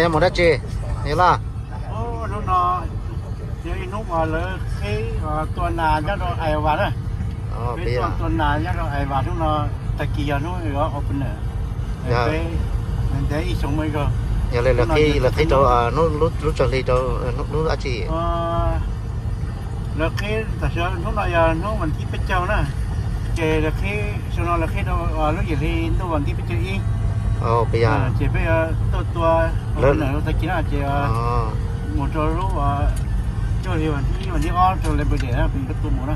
Mus dab tsi, Yawg Laj? Hnub no yog ib hnub uas lawv qhib tua nas nyob rau Ais Vas na. Peb tuaj tua nas nyob rau Ais Vas hnub no, tag kis yog hnub yuav opener. Peb ntev ib xyoo muaj ib zaug. Yog li lawv qhib, lawv qhib rau lub tsag hli rau hnub dab tsi? Lawv qhib tam sim hnub no yog hnub vas thib peb caug na, ces lawv qhib, xyoo no lawv qhib rau lub yim hli ntuj vas thib peb caug ib. Ces peb yuav tuaj tua lawv tag kis na ces mus rau lub cuaj hli vas thib, vas thib ob rau Labor Day na peb tua mus na.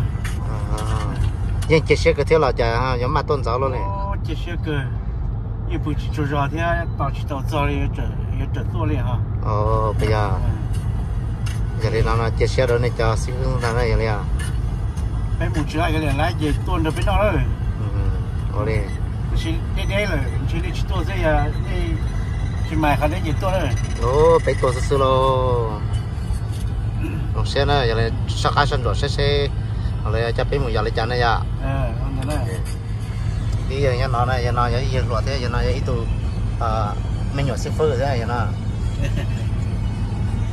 Yeej cia siab kawg thiab los cas yuav maj tuaj ntxov luaj li? Cia siab kawg, yeej pw tsis tsaug zog thiab tos tsis tau txog li, yuav rawm tuaj li ho. Yog li no no cia siab rau nej cov xib fwb ntag na, yog li. Peb mus tsis laj, yog li lawv ces tuaj nrog peb noj lawm. Ua li, deb deb lawm ntshe nej tsis tuaj xwb, yog nej tsis mas qhov deb ces tuaj lawm. Peb tuaj xwb xwb lauj. Zoo siab na, yog li soj qab soj ntsuam seb seb los coj peb mus yos li cas na yom. Ib yawg nyob no na, yawg no yog ib yawg hluas thiab, yawg no yog ib tug me nyuam xib fwb thiab yawg no.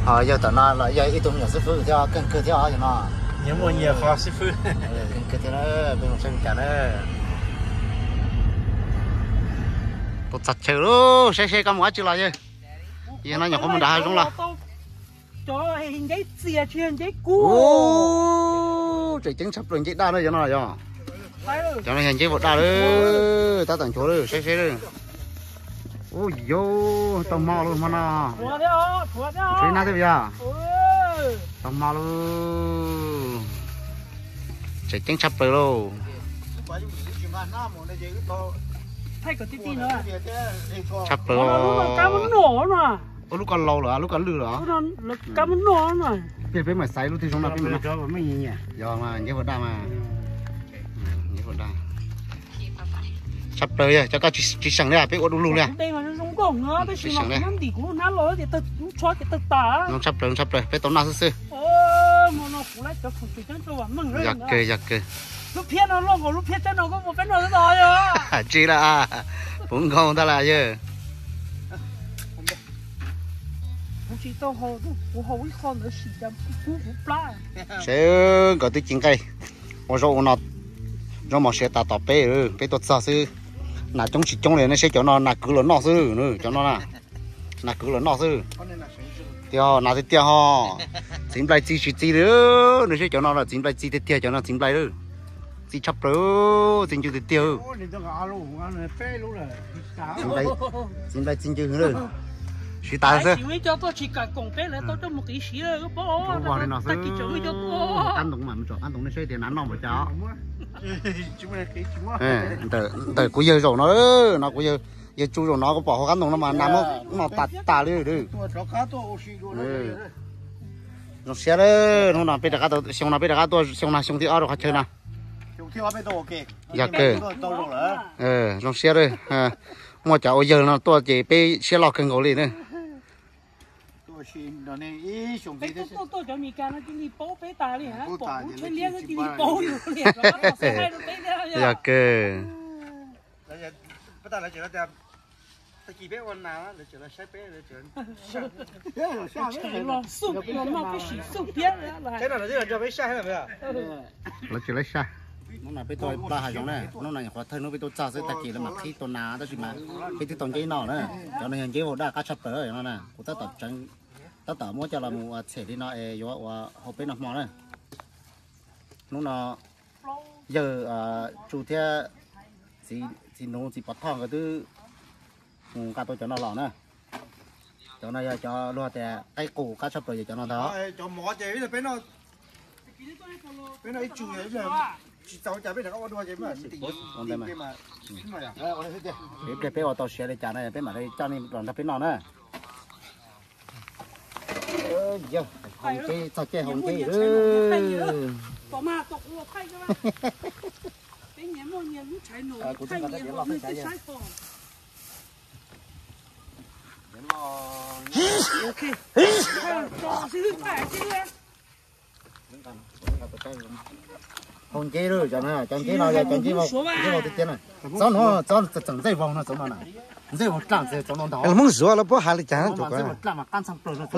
Ho yawg tom no los yog ib tug me nyuam xib fwb thiab, keej kawg thiab yawg no. Nyias muaj nyias qhov xib fwb. Keej kawg thiab, peb mus saib li cas na. Tus txog chaw lawm, saib seb koj mus dab tsi los yawg. Yawg no nyuam qhuav mus nram hav zoov los. Cov nceb txias tsis yog nceb kub. Tseem ceeb tshaj plaws nceb daj na yog no yog. Cov no yog nceb vauv daj lawm, tab tom nchuav lawm, saib seb lawm. Ub yauv, tau hmo lawm hmo no. Tshuav nab thiab yog. Tau hmo lawm. Tseem ceeb tshaj plaws lauj. Tshaj plaws. Ua lub ko laus lawm, lub ko lwj lawm. Peb mam xaiv lub twg zoo no peb mam. Yog mas nceb vauv daj mas. Tshaj plaws yog cov ko tsis seem li, peb ua du lug li. Zoo tshaj plaws, zoo tshaj plaws, peb tau noj xwb xwb. Yog kawg, yog kawg. Tsis lawm, puv nkoos ntag lawm yawg. Seb nkawd twb ci nqaij ua zaub ua no, zaub mos siav tas tom peb, peb tuaj txog xwb. Nas coob tsis coob li, nej seb cov no nas kwv los noj xwb, cov no nas kwv los noj xwb. Tiag, nas tiag tiag ho. Txiv nplai txi tsis txi li, nej seb cov no txiv nplai txi tiag tiag, cov no txiv nplai lawm. Txi tshaj plaws, txi ncw tiag tiag. Txiv nplai txi ncw lawm. Siv tas xwb. Li no xwb. Qab ntoo mas mus tsom qab ntoo nej saib tias nas noj npaum cas. Ntawm kuv yawg zaum no, no kuv yawg tsu zaum no kuv pom hauv qab ntoo no mas nas muab noj tas tas li. Zoo siab lawm, hnub no peb rov qab, xyoo no peb rov qab tuaj, xyoo no xyoo thib ob rau qhov chaw no. Yog kawg. Zoo siab lawm. Muaj cov ua yawg no tuaj ces peb siab loj kawg nkaus li na. Yog kawg. Lawv tsis laib saj. Hnub no peb tuaj plaub hav zoov na, hnub no nyuam qhuav thawj hnub peb tuaj txog xwb, tag kis lawv mam qhib tua nas tab sis mas peb twb tau nceb noj na. Cov no yog nceb vauv daj qab tshaj plaws no na, kuv tab tom tseev, tab tom muab coj los mus ua tshem li no es yuav ua hau peb noj hmo na. Hnub no yawg Tsu thiab txiv Nuv txiv Pov Thoj nkawd twb mus nqa tau cov no los na. Cov no yog cov luag tias qaib qus qab tshaj plaws yog cov no ntag. Peb ua tau siav li cas no peb mam li coj nej los nrog peb noj na. Yog, hau nceb, txog caij hau nceb. Hau nceb lawm, cov no, cov nceb no yog cov nceb vau, nceb vau tiag tiag na. Txob no, txob txeem ntxaij vau no, txob no na. Ntxej vaug dlaaj, ntxej tov no ntag. Lawv Hmoob Suav los puab has li cas? Lawv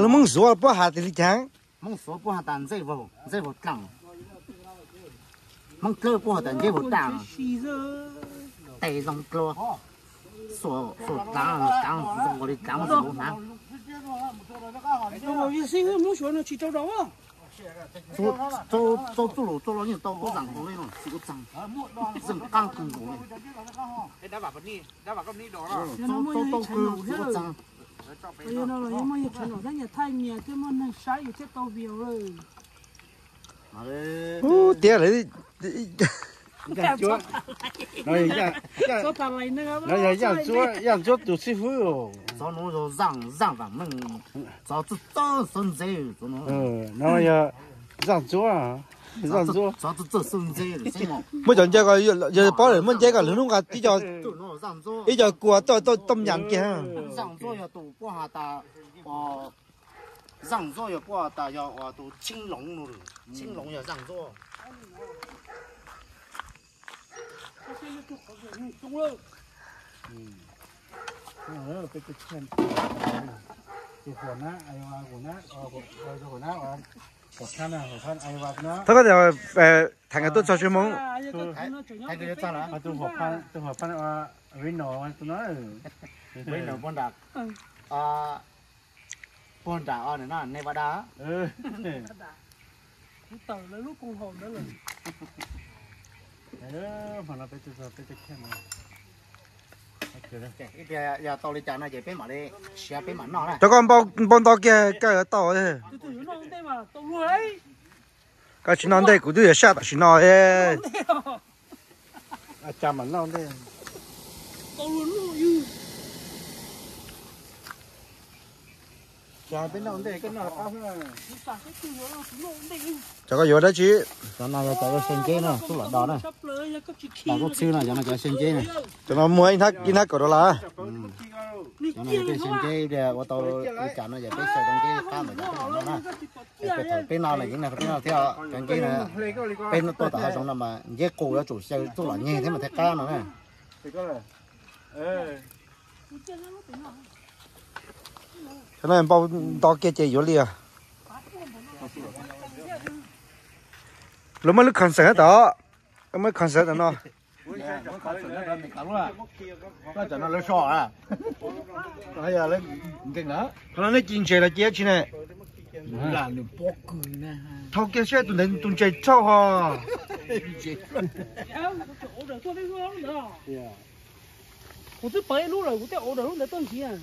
Hmoob Suav los puab has tias li cas? Hmoob Suav puab has tas ntxej vaug, ntxej vaug dlaaj. Hmoob Dlawb puab has tas ntxej vaug dlaaj. Tes zoo dlua, xuas, xuas dlaav, dlaav zoo li dlaav Suav hnav. Txaus txuj lus txuj lus yeej tau tuab zaam nkaus li no, tsis ua txaag, zeej qaab kawg nkaus li. Txaus txuj lus txuj lus txuj lus txuj lus txuj lus. Ub, tiab lawm. No yog Yaj Ntsuab tus xib fwb. Txov nuav yog zaaj, zaaj vaam meej, txov txawj txawj xwb ntxev. No yog Zaaj Ntsuab, Zaaj Ntsuab. Txov txawj txawj xwb ntxev. Muab cov nce ko, yog paub lawm muab nce ko lwm hnub nqa ib co kua tuaj, tuaj tom nyam kiag. Zaaj Ntsuab yog tus puab has tas, Zaaj Ntsuab yog puab has tas yog tus Tsheej Loov, Tsheej Loov yog Zaaj Ntsuab. Thov koj tham nkawd tuaj txog tsis Hmoob. Puag nram, puag nram Nevada. Yog tau li cas no ces peb mam li siav peb mam noj na. Cov ko npau nto kiag kawg tau. Koj tsis noj ntej kuv twb yuav saj tam sim no. Cov ko yuav dab tsi? Cov no yog cov ua xyaw nceb na, tub los do na. Los kub txhwb no, cov no cov xyaw nceb na. Cov no muag ib hnab kaum dollar. Cov no yog tej xyaw nceb, ua tau li cas no yog peb xyaw tau nceb qab ntawd cov tub los no na. Peb no los yeej peb no thiab, cov nceb na, peb tuaj tom hav zoov no mas nceb qus yuav tsum xyaw tub los nyeg thiab mas thiaj qab no na. Cov no npau nto kiag ces yuav li. Lawv muaj lub concert tod, muaj lub concert tom no. Qhov no nej ci ntses los ci dab tsi ne? Thau kiag seb tus ntawd tus ntses tshauj ho. Kuv twb pov ib lub lawm, kuv tej order lub ntawd tuaj nrhiav.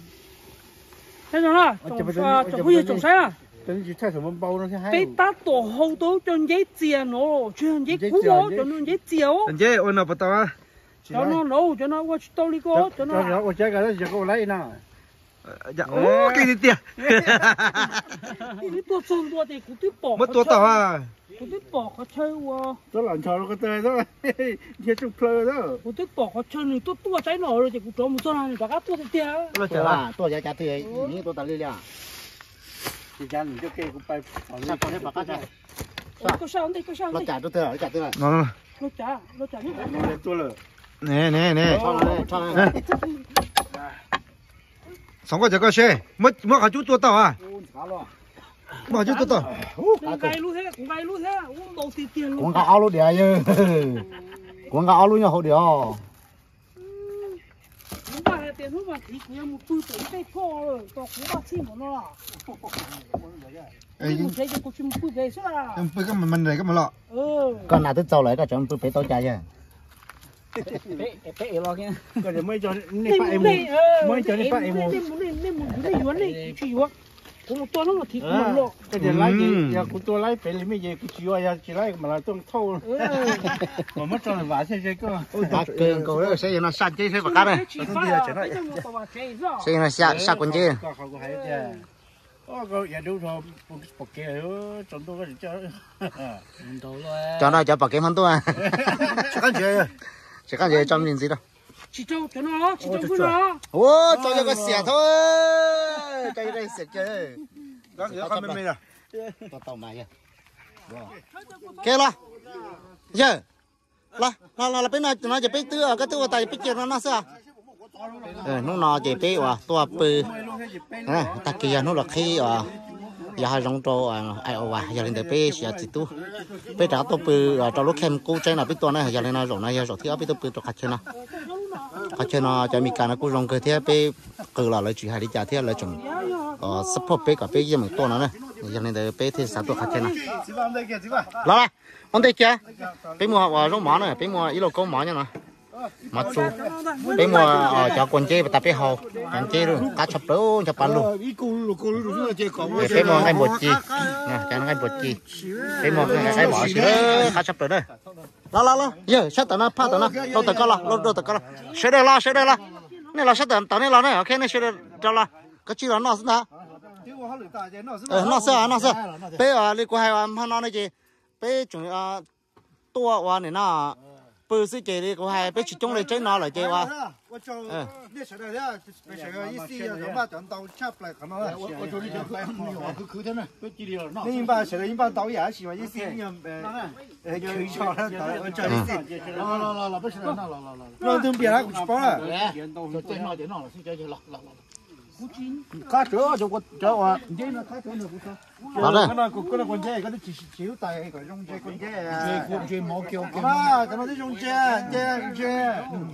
Saib no na, tsoom phooj ywg tsoom saib na, peb tab tom hau tau cov nceb txias no, tsis yog nceb kub, cov no nceb txias os. Cov no no, cov no ua tsis tau li ko, cov no. Ua tiag tiag. Kuv twb tuaj txog ntua ces kuv twb pom, kuv twb pom qhov chaw ua, kuv twb pom qhov chaw nws tuaj tuaj saib no ces kuv rov mus txog no nws rov qab tuaj tiag tiag. Tuaj yav cas twg, nws tuaj tas li li. Koj saj ntej, koj saj ntej. Los cas, los cas ne. Xoom koj cov koj seb, muab qhov cub tua tau a. Muab qhov cub tua tau. Kuv nqa ob lub diam yawg. Kuv nqa ob lub nyob hauv diam os. Pw koj mas nres koj mas los. Koj nas twb txaus lawm koj tseem pw pem tau cas yawg. Muab ib co nej pab es mus, muab ib co nej pab es mus. Nej yuav nej, kuv tsis yuav. Kuv mus tua hnub no thiv kuv mam los. Koj tias laib ces yog kuv tua laib pem li mej ces kuv tsis yuav, yog tsis laib kuv mam los tuaj thauj. Mas muab tso lawm vam thiaj ze koj. Qab kawg nkaus, saib yog no saj nceb seb puas qab na. Saib yog no saj kua nceb. Cov no cov pom kev hmo ntuj. Tsis qab ntses, tsis qab ntses tso me ntxiv rau. Ua tso yog koj xiam thab, tso yog koj xiam kiag. Ke los yawg, los los peb no ces peb twb, koj twb ua tas peb cia no noj xwb. Hnub no ces peb uas tuaj pw, tag kis yog hnub los qhib uas yog hav zoov rau Iowa, yog li ntawd peb tsis yog txiv tub, peb rov qab tuaj pw rau lub camp qub tseeb no peb tuaj na. Yog li no zaum no yog zaum thib ob peb tuaj pw rau qhov chaw no. Qhov chaw no cov Amelikas no kuj zoo kawg thiab, peb qw los lawv tsis hais li cas thiab, lawv tseem support peb kom peb yeej meem tuaj no na. Yog li ntawd peb thiaj xav tuaj qhov chaw no. Los, ua ntej kiag, peb muaj ua zaub mov na, peb muaj ib lauj kaub mov nyob no. Mov tsu, peb muaj cov kua nceb tas peb hau, cov nceb qab tshaj plaws, cov paj lug. Peb muaj nqaij npua ci, cov nqaij npua ci, peb muaj nqaij mov si qab tshaj plaws na. Los los los, yawg sab tawm no, phaj tawm no, rau tawm ko los, rau tawm ko los, sawv daws los, sawv daws los, nej los sab tawm tau nej los na, ok, nej sawv daws rau los, koj tsis los noj xwb ntag. Noj xwb, noj xwb. Peb li kuv hais hmo no ne ces peb tseem tuaj ua nim no pw xwb ces li kuv hais peb tsis coob li tseeb no lawm ces ua.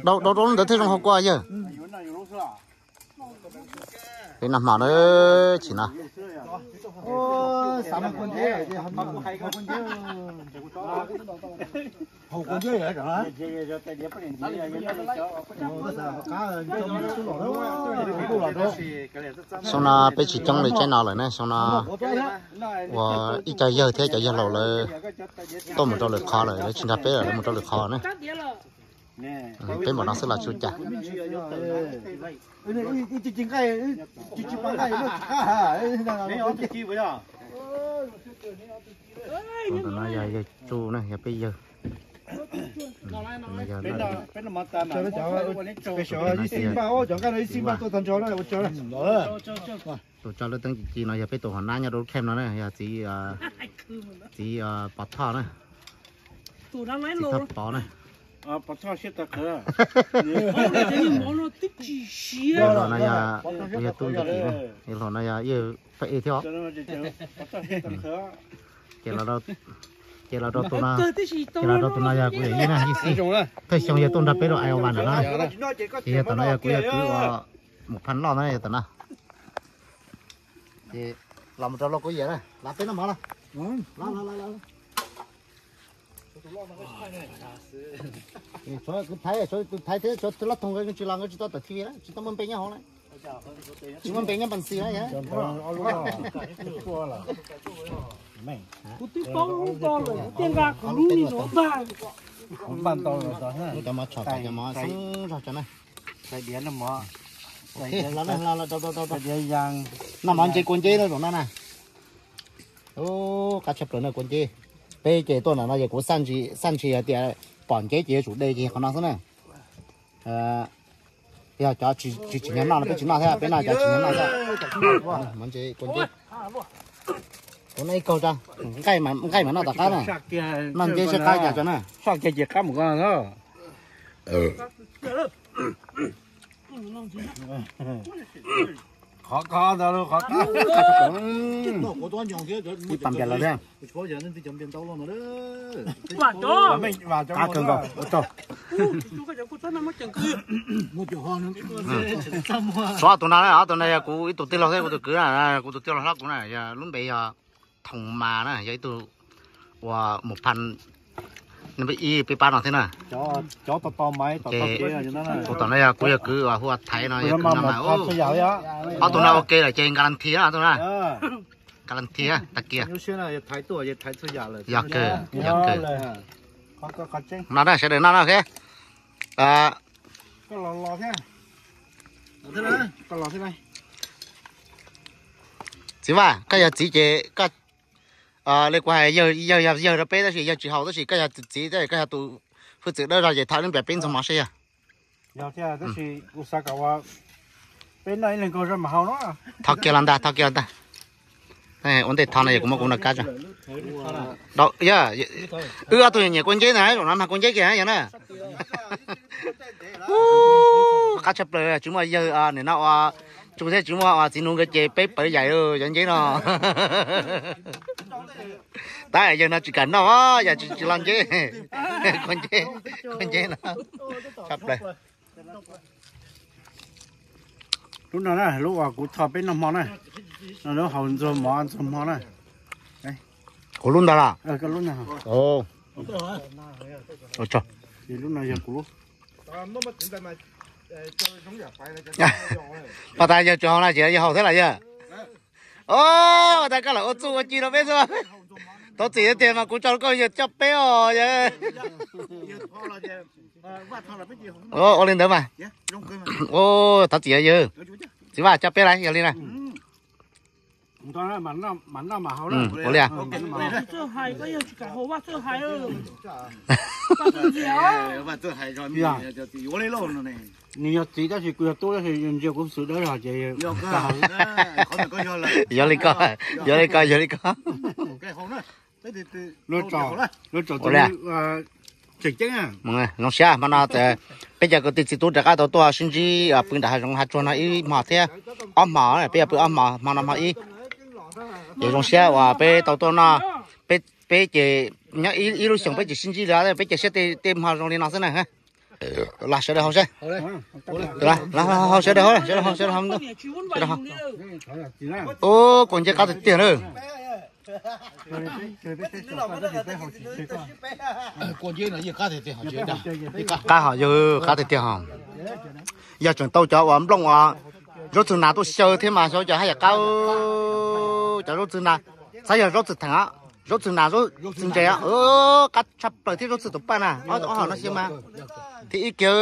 Los, rau rau ntawd thiaj zoo hauv kua yawg. Peb noj hmo na, chim no. Xyoo no peb tsis coob li tseeb no lawm ne, xyoo no ua ib co yawg thiab cov yawg laus lawv tuaj mus rau lwm qhov lawm, lawv tsis nrog peb lawm, lawv mus rau lwm qhov na. Peb npaum no xwb los tsis ua cas. Tus no yog yawg Tsu na, yog peb yawg. Tus tso lub teeb ci ci no yog peb tus hau nab nyob rau lub camp no na, yog txiv, txiv Pov Thoj na. Txiv Thoj Pov na. Hluas no yog, yog tub nti na, hluas no yog yawg paj ej thiab os. Ces los rau tus no, ces los rau tus no yog kuv yawm yij na, yij xij. Thawj xyoo yog tuaj nrog peb rau Iowa ntawm no. Ces yog tom no yog kuv yawg kwv uas mus phaj loj na, yog tom no. Ces los mus rau lauj kaub yawm na, los peb noj mov los. Tus thaiv, tus thaiv thiab tus loj toog nkawd tsis los, nkawd tsis tau tawm T V na, tsis tau muaj npe nyob hauv na. Tsis muaj npe nyob Npas Xis na. Kuv twb paub lub ko lawm, kuv thiaj nqa kuv lub ni rov tag. Cov mov tshom, cov mov xoob zog tso na. Noj mov ntse kua nceb na zaum no na. Ub, qab tshaj plaws na kua nceb. Peb ces tuaj ntawm no ces kuv xaj ntshis hais tias pom nceb ces yuav tsum de ces qhov no xwb na. Yog cov tsis tsim nyog noj no peb tsis noj thiab, peb noj cov tsim nyog noj xwb. Mov ntse kua nceb. Kuv noj ib kaug tso, nqaij mas noj tom qab na. Noj nceb sib qab cas tso na. Soj kiag ces qab mus ko. Qhov ko ntawd, qhov ko. Ib pas npias lawm thiab. Qab kawg nkaus, ua tsaug. Tshuav ob tug no na, ob tug no yog kuv ib tug tij laug thiab kuv tus kwv na, kuv tus tij laug hlob kuv na, yog lub npe yog Thoom Mas na, yog ib tug uas mus phaj ib peb pab no thiab na. Ces tus tom no yog kuv yawg kwv uas hu ua Thaiv no, yawg kwv no mas. Ob tug no ua ke lawm ces guarantee na, ob tug na. Guarantee tag kiag. Yog kawg, yog kawg. No na, sawv daws noj na, ok. Txiv Vaj, koj yog txiv ces koj, li kuv hais, yawg yog yawg rau peb tab sis yawg tsis haus, tab sis koj yog tus txiv, koj yog tus hwj txwv dawb zog ces thov wb npias peb ntxuag mov seb yog. Thov kiag los ntag, thov kiag los ntag. Ua ntej thov no yog kuv muab kuv noj kab tso. Wb ob tug nyiam kua nceb ntag, zaum no mag kua nceb kiag yog na. Qab tshaj plaws tsis muaj yawg nim no ua tsu thiab tsis muaj ua txiv nus nkawd ces peb pawv yaim cov nceb no. Tab yawg no tsis kam noj, yog tsis tsis lo nceb. Kua nceb, kua nceb no tshaj plaws. Lub no na, lub uas kuv tho peb noj hmo na, no lub haus ntxuag mov ntxuag hmo na. Kuv lub ntag los? Lub no yog kuv lub. Pas tas yawg tsis haus na, tsis yawg haus thiab los yawg? Pas tas koj lam ua txuj ua ci rau peb xwb. Thov txim tiag mas kuv tso koj yawg coj peb os. Ua li ntawd mas. Thov txim yawg, txiv Vaj coj peb lawm yog li na. Ua li. Nws yog txiv tab sis kuv yog tub tab sis ntsia kuv xwm dawb zog ces yog li ko, yog li ko, yog li ko. Zoo siab hmo no peb cov kwv tij txiv tub rov qab tau tuaj sib ntsib pw nram hav zoov hav tsuag no ib hmo thiab. Ob hmo, peb yuav pw ob hmo, hmo no hmo ib. Ces zoo siab uas peb tau tuaj noj, peb ces nyob ib lub xyoos peb tsis sib ntsib li, peb cia siab tej hmo zoo li no xwb na. Los sawv daws haus seb. Haus sawv daws, sawv daws haus, sawv daws haus. Ub, kua nceb qab tiag tiag na. Qab hos yawg, qab tiag tiag hos. Yog tseem tau cov uas nplooj uas zaub txwg nas tuaj xyaw thiab mas xyov cas haj yam qab. Cov zaub txwg nas, xav yog zaub txwg theem, zaub txwg nas, zaub txwg ntses, qab tshaj plaws thiab zaub txwg tus paj na, ob hom no xyaw mas thiab ib kiag.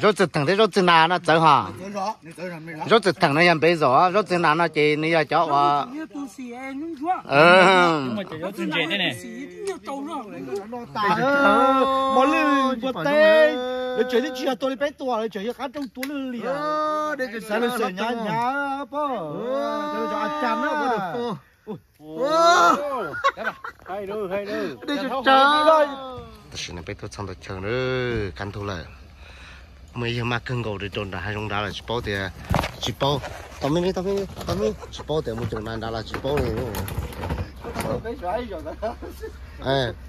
Zaub txwg theem thiab zaub txwg nas no txawv hos. Zaub txwg theem no yog npe zom, zaub txwg nas no ces nws yog cov uas mos lwj ua teb, lawv tseem twb tsis yog tua li peb tua, lawv tseem yog qab rooj tua lwj li. Xav lawv xav hnyav hnyav pob. Tam sim no peb tuaj txog ntawm chaw na, kaj ntug lawm. Muaj ib yawg maj kawg nkaus rau nram hav zoov nrad los tsis paub tias, tsis paub, tau me, tau me, tsis paub tias mus caum nas nrad los tsis paub li.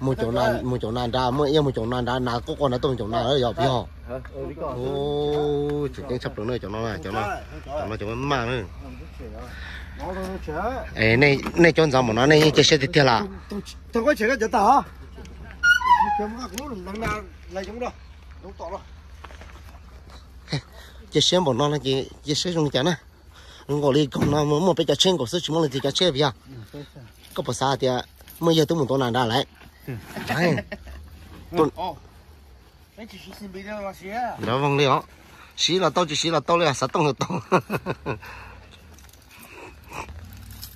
Mus caum nas nrad, muaj ib yawg mus caum nas nrad, nas quaj quaj nrad tuaj mus caum nas lawm yog puas yog? Tseem ceeb tshaj plaws na cov no, cov no, cov no cov maj maj na. Nej cov ntxov npaum no nej yeej cia siab tiag tiag los? Cia siab npaum no no ces cia siab zoo li cas na. Nkaus li koog no muaj peb cov tsheb nkaus xwb tsis muaj leej twg cov tsheb puas yog? Koj puas xav hais tias muaj yawg twb mus tua nas nrad lawm? Nrad voog li os. Siv los tau tsis siv los tau li, xav tooj los tau.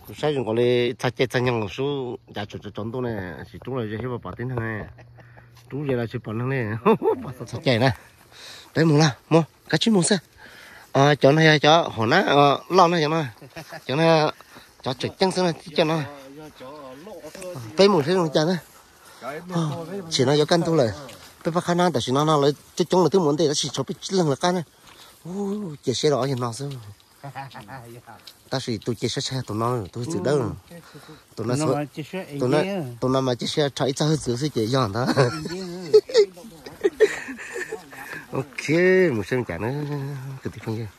Kuv saib zoo nkaus li txog caij txog nyoog los sub, cas tseem tsaus ntuj ne, tsis rub los ze thiab pom tib neeg ne. Rub ze los tsis pom neeg li. Txog caij na. Peb mus lawm, mus, kav tsij mus xwb. Cov no yog cov hauv na, loj na cov no. Cov no, cov tseem ceeb xwb na, cov no. Peb mus seb zoo cas na. Tam sim no yuav kaj ntug lawm. Peb pab qab na, tam sim no no lawv coob coob lawv twb mus ntej tab sis tshuav peb tsib leeg lawv qab na. Cia siab rau ob yawg no xwb. Tab sis tus cia siab tshaj tus no, tus hwj txwv dawb. Tus no mas cia siab rho ib txoj hwj txwv xwb ces yog ntag. Ok, mus seb cas na, kwv tij phooj ywg.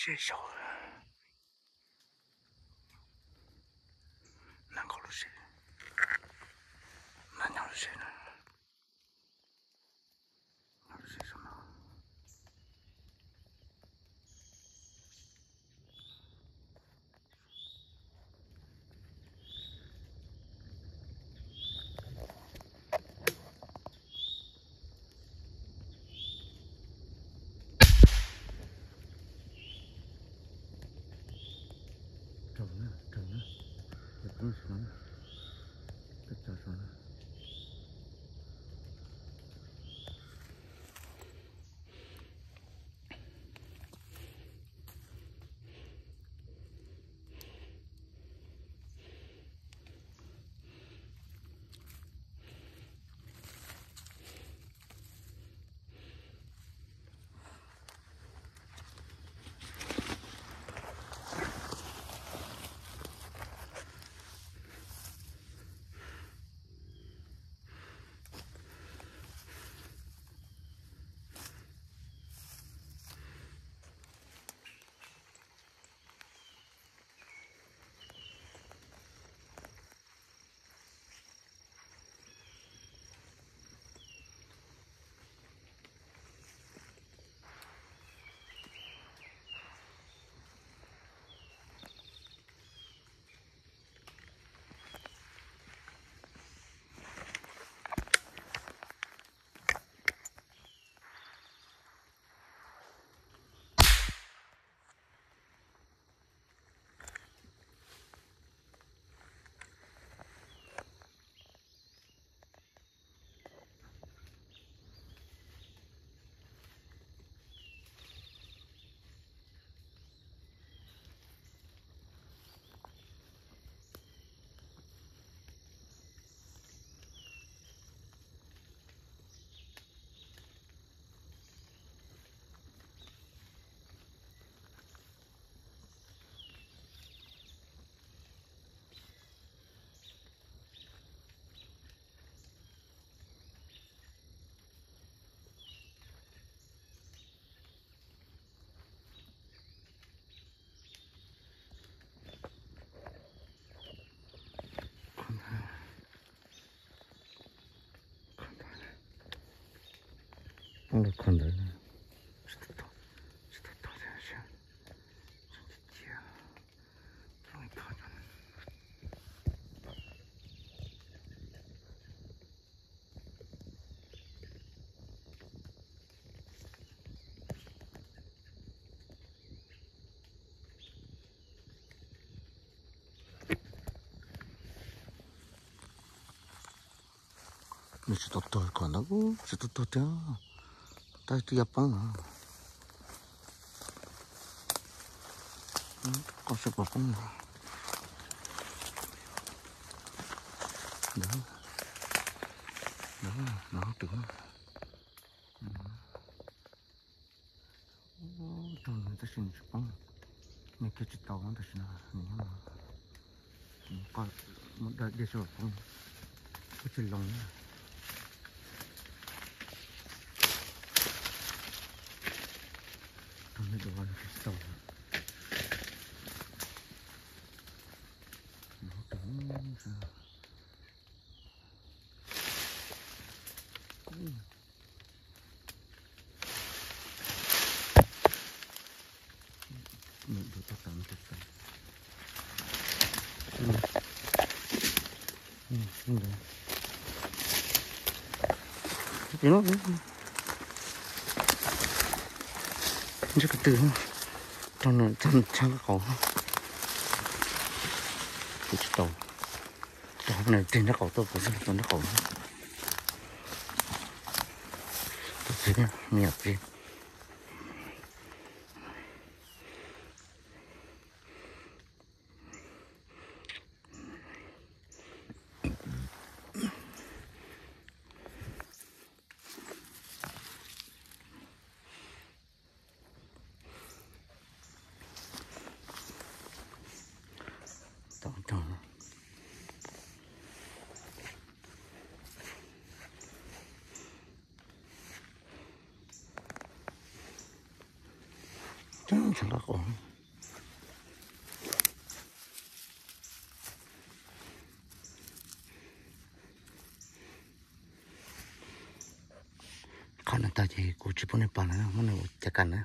Tsheb saud na, nkaus lub seb, na nyob lub seb na, nyob lub seb saum no. Raug na, raug na, peb poob saum no na, peb tso saum no. Poob lub qhov ntawd, tsis tau tau thiab, tsis tau tau thiab. Nws tsis tau tuag kom ntawd, tsis tau tuag tiag, tab twb yuav poob no. Koj saib puas poob no. Ntawd, ntawd, ntawd twg. Raug nws tab sis nws tsis poob, nws kiag tsis tau tab sis no nws nyob no. Koj muab daj dej saib puas poob, kuj tsis loo na. Raug nws dua nws tsis tau. Ntshe ko tw, tau nws txog tshab nraub qaum, kuv tsis tau, tau nws tig nraub qaum tuaj kuv txog nraub qaum. Tus txiv, me nyuam txiv. Tseeb tseeb qab qus. Qhov no tag ces kuv tsis pub nej pom lawm, muab nws ua cas kas na.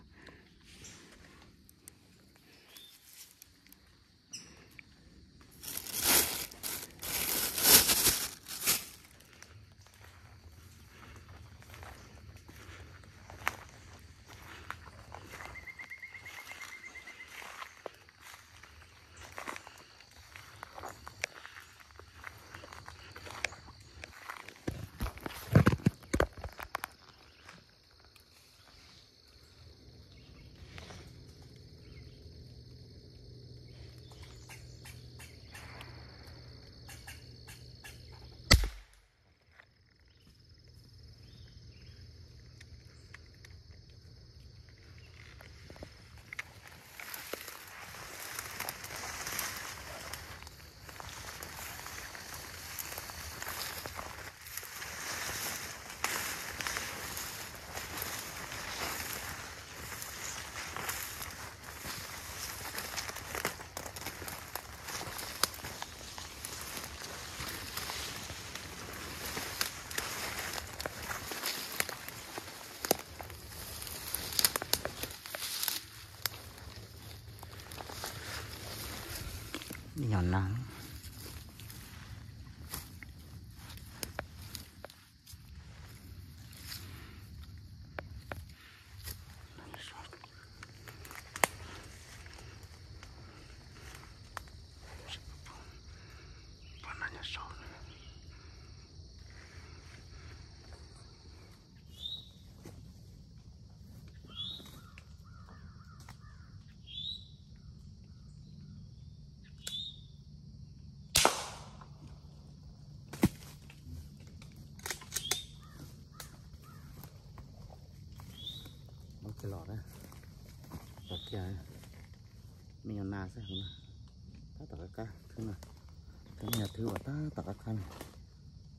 Nyob na. Los na, los kiag, me nyuam nas xwb, tab tom qab qab, me nyuam thwv uas tab tom qab qab na,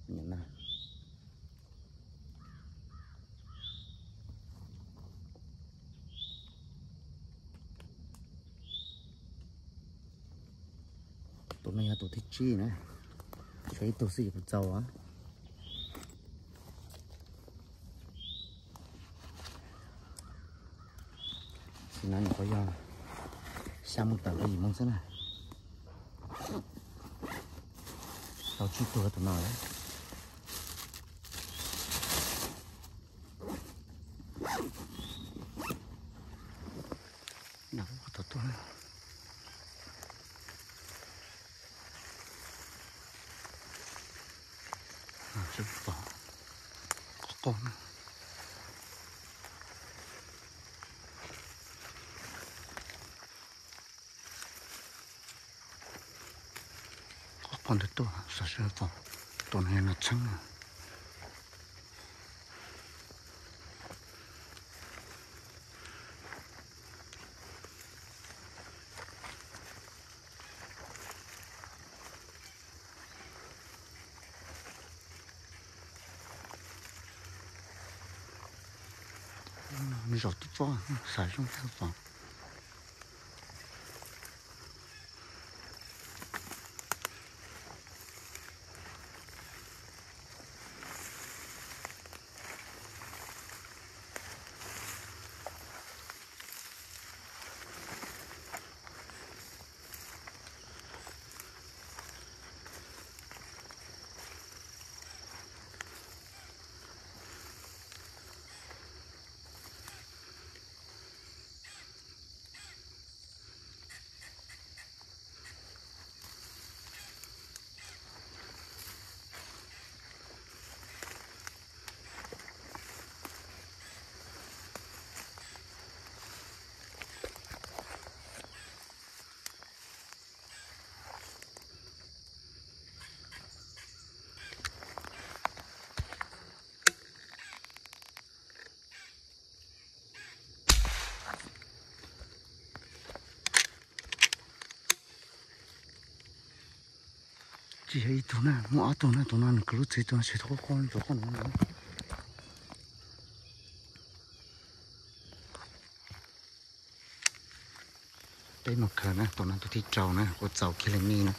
me nyuam nas. Tus no yog tus thib tsib na, tshuav ib tug xwb yuav puas txaus. Sim no nyuam qhuav yog xya moo tawm rau yim moo xwb na. Tau tsib tug tus no lawm. Nyob qhov tod tuaj. Tsis pom. Qhov qos na. Qhov qos ntawd tuaj, xav seb pom. Tus no yog nas txheeb na. Zaum tib tsob xav zoo thiab pom. Tsis yog ib tug na, muaj ob tug na, tus no nws kwv lub txiv, tus no tsis tau quaj quaj ntsuag quaj no. Peb mus khaws na, tus no tus thib rau na, kuv txaus kiag li mij na.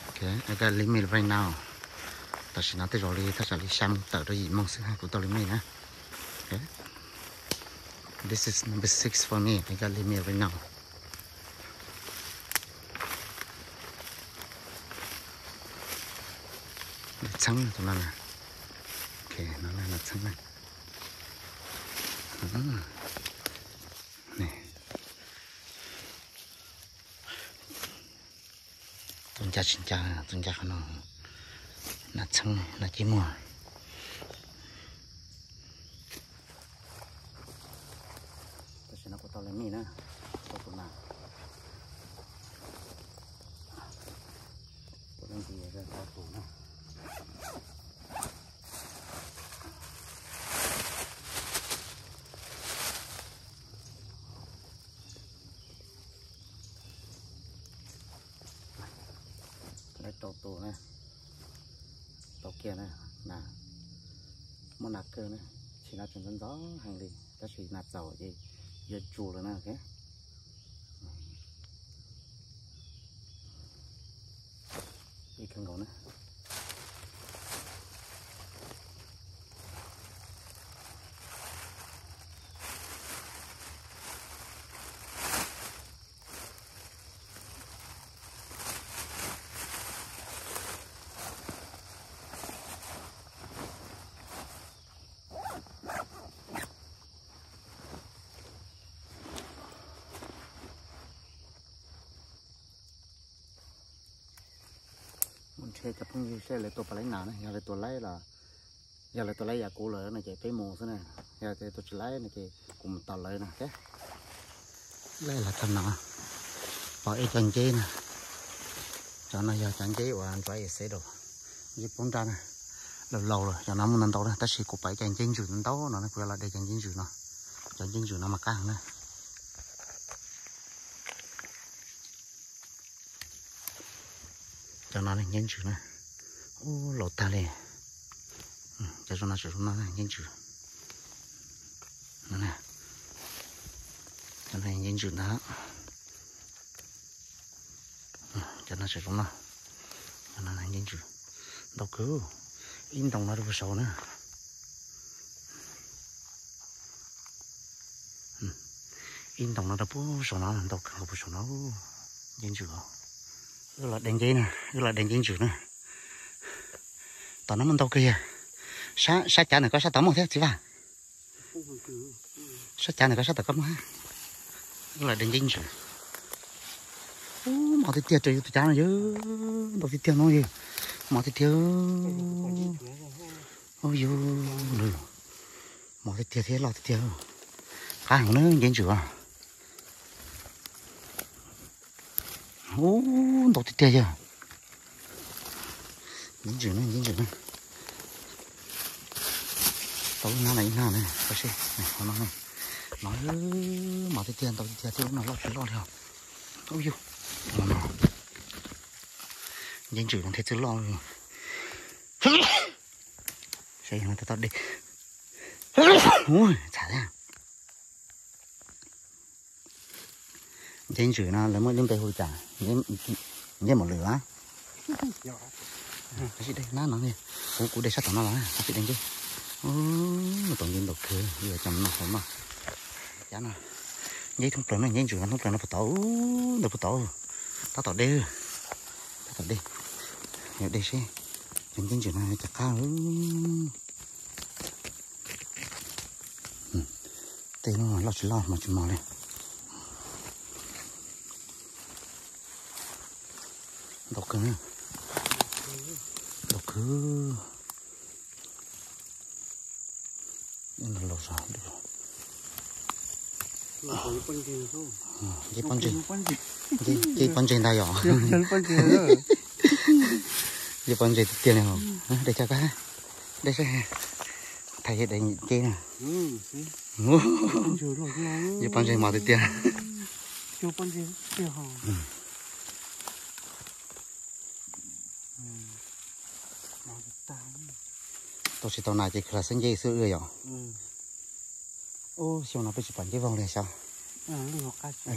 Ok, I got limit right now. Tam sim no tej zaum li thaj tsam li xya moos tawm rau yim moos xwb kuv tau li mij na. Ok. This is number six for me. I got limit right now. Nas txheeb tus no na. Ok, no nas txheeb na. Tus ncaj tsis ncaj, tus ncaj qhov no. Nas txheeb, nas cib muag. Tam sim no kuv tau li mij na, tau tus nas. Kuv leej ntsis tau tus na. Lawv tau tus na, tau kiag na, nas, muaj nas kawg na, tsis nas tseem ntxov ntxov heev li, tab sis nas txaus ces yuav tsus lawm na. Ok, ib kawg nkaus na. Mus nrhiav cov phooj ywg seb lawv tua puas laib nas na, yog lawv tua laib los, yog lawv tua laib yam kuv lawm no ces peb mus xwb na, yog tias tua tsis laib no ces kuv mus tos lawv na. Laij los txog no, pom ib co nceb na. Cov no yog cov nceb uas ntxuav ib xev rau, nceb poob nraj na, laus laus lawm, cov no muaj ntau ntau na, tab sis kuv pom ib co nceb ntsws ntau no na, kuv yuav los de cov nceb ntsws no. Cov nceb ntsws no mas qab heev na. Cov no nceb ntsws na, ub laus tag li. Cov zoo no tseem zoo no nceb ntsws. Cov no nceb ntsws ntag. Cov no tseem zoo no, cov no nceb ntsws ntau kawg. Ib ntoos no rau puag saud na. Ib ntoos no rau puag saum no ntau kawg, puag saum no nceb ntsws. Wb los de nceb na, wb los de nceb ntsws na. Tom no muaj ntau kawg yog. Sab cav ntawm koj sab tod muaj thiab txiv Vaj. Sab cav ntawm koj sab tod koj muaj. Wb los de nceb ntsws. Ub, mos tiag tiag rau yus tus cav no yog, ntau tiag tiag no yog, mos tiag tiag. Ub yus, mos tiag tiag thiab loj tiag tiag. Qab heev na nceb ntsws. Ub, ntau tiag tiag yog. Nceb ntsws na, nceb ntsws na. Tau ib hnab no ib hnab na, tau seb, no, no, mos tiag tiag, ntau tiag tiag thiab, lub no loj tsis loj li os. Ub yus, nceb ntsws no thiaj txwj loj. Saib yog no tau de. Ub, txhav thiab. Nceb ntsws no lawv muaj ib lub npe hu cas? Nceb mos lwm a. Tab sis de nab no, kuv, kuv de sab tom no los tab sis de nceb. Ub, tau nceb ntau kawg, yuav coj mus noj hauv no. Cov no nceb thoob plaws no, nceb ntsws no thoob plaws no puag tod, ntawm puag tod. Tab tom de, tab tom de. Yog de seb cov nceb ntsws no cas qab. Tej no loj tsis loj mas tsis mos li. Ntau kawg, ntau kawg. Los zog. Nceb pob ntseg, nceb pob ntseg ntag yom. Nceb pob ntseg tiag tiag li os. De cov koj, de seb, thaiv de nceb na. Nceb pob ntseg mos tiag tiag. Tau tsis tau nas ces khwv los xwb nceb xwb yom. Ub, xyoo no peb tsis pom nceb voog li xyov. Lub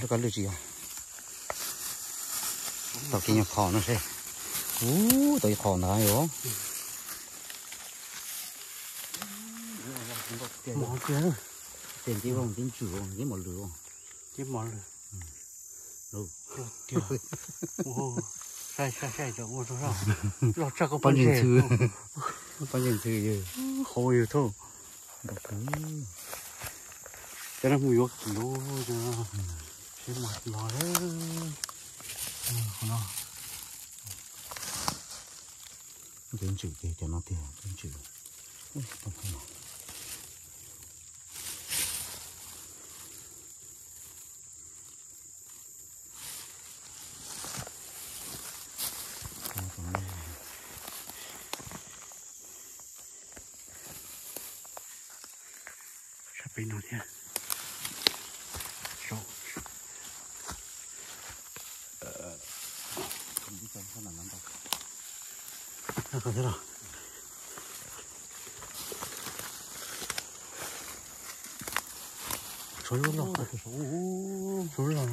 koj lwj tsis yog. Tau kiag nyuag qho no seb. Ub, tau ib qho ntawd yom. Mos tiag. Tiag, nce ua nce ntsws, nce mos lwm. Nce mos lwm. Tiag. Saib saib saib, loj tshaj koj pob ntseg. Pob ntseg ntxhw yog. Qhov yog thauj. Cov no mus yuav kim, seb mos mos. Qhov no. Nce ntsws ces cov no tiag, nce ntsws. Sab pem no thiab. Tshuav lub los, tshuav lub los.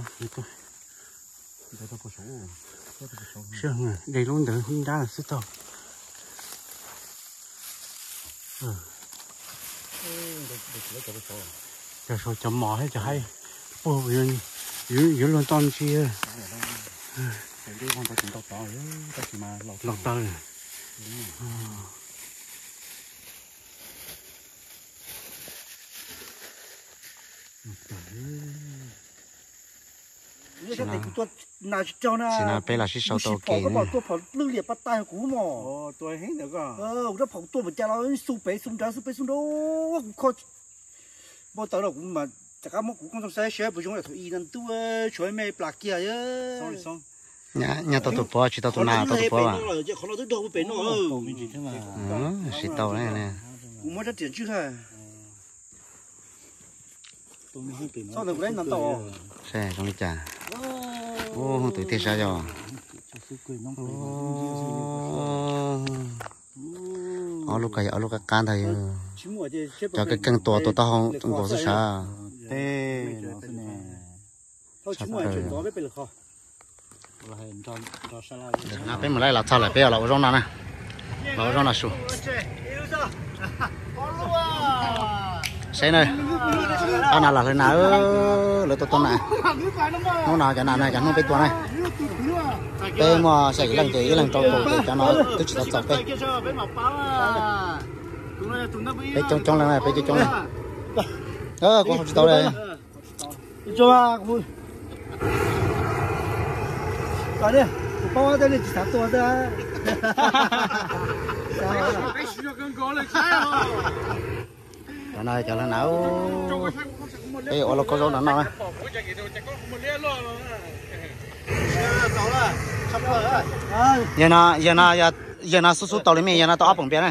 Sij hawm de lub ntawd nrab xwb tau. Cov saud cov mos thiab cov haib puag yuav luag toj ntsia. Los taw. Tsis na peb los sib sau tau ua ke na. Tuaj phom lwj liam pas tas kuv mos. Kuv rab phom tuaj npaum cas los xu pem xu nrad xu pem xu nrad, kuv kho npau taws los kuv mas rov qab muab kuv kooj txooj saib saib puas zoo, thaum ub no ntuj tshuav me plas kiag. Nyaj tau tus puav, tsis tau tus nas tau tus puav as. Qhov no twb dog pem no. Tsis tau. Kuv muab rab riam ntswj ha. Zoo li cas? Ub, hooj twm tiag sav yog. Ob lub ko yog ob lub qab qab ntag yog. Cov keej keej tua tua taub hau nkaus xwb sav. Peb mus laij los txog lawm, peb los ua zaub no na. Los ua zaub no su. Saib na, ob nas los hlawv nas, lawv tua tua nas. Hnub no cov nas no cov hnub peb tua na. Peb muaj xya yim leej ces ib leeg rau tus ces cov no twb tsis tau txaus peb. Peb coob coob leej na, peb coob coob leej. Kuv hau tsis tau li. Cov no cov hlawv nas, peb ua lauj kaub zaub no noj na. Yawg no, yawg no xub xub tau li mej, yawg no tau ob poom npias na.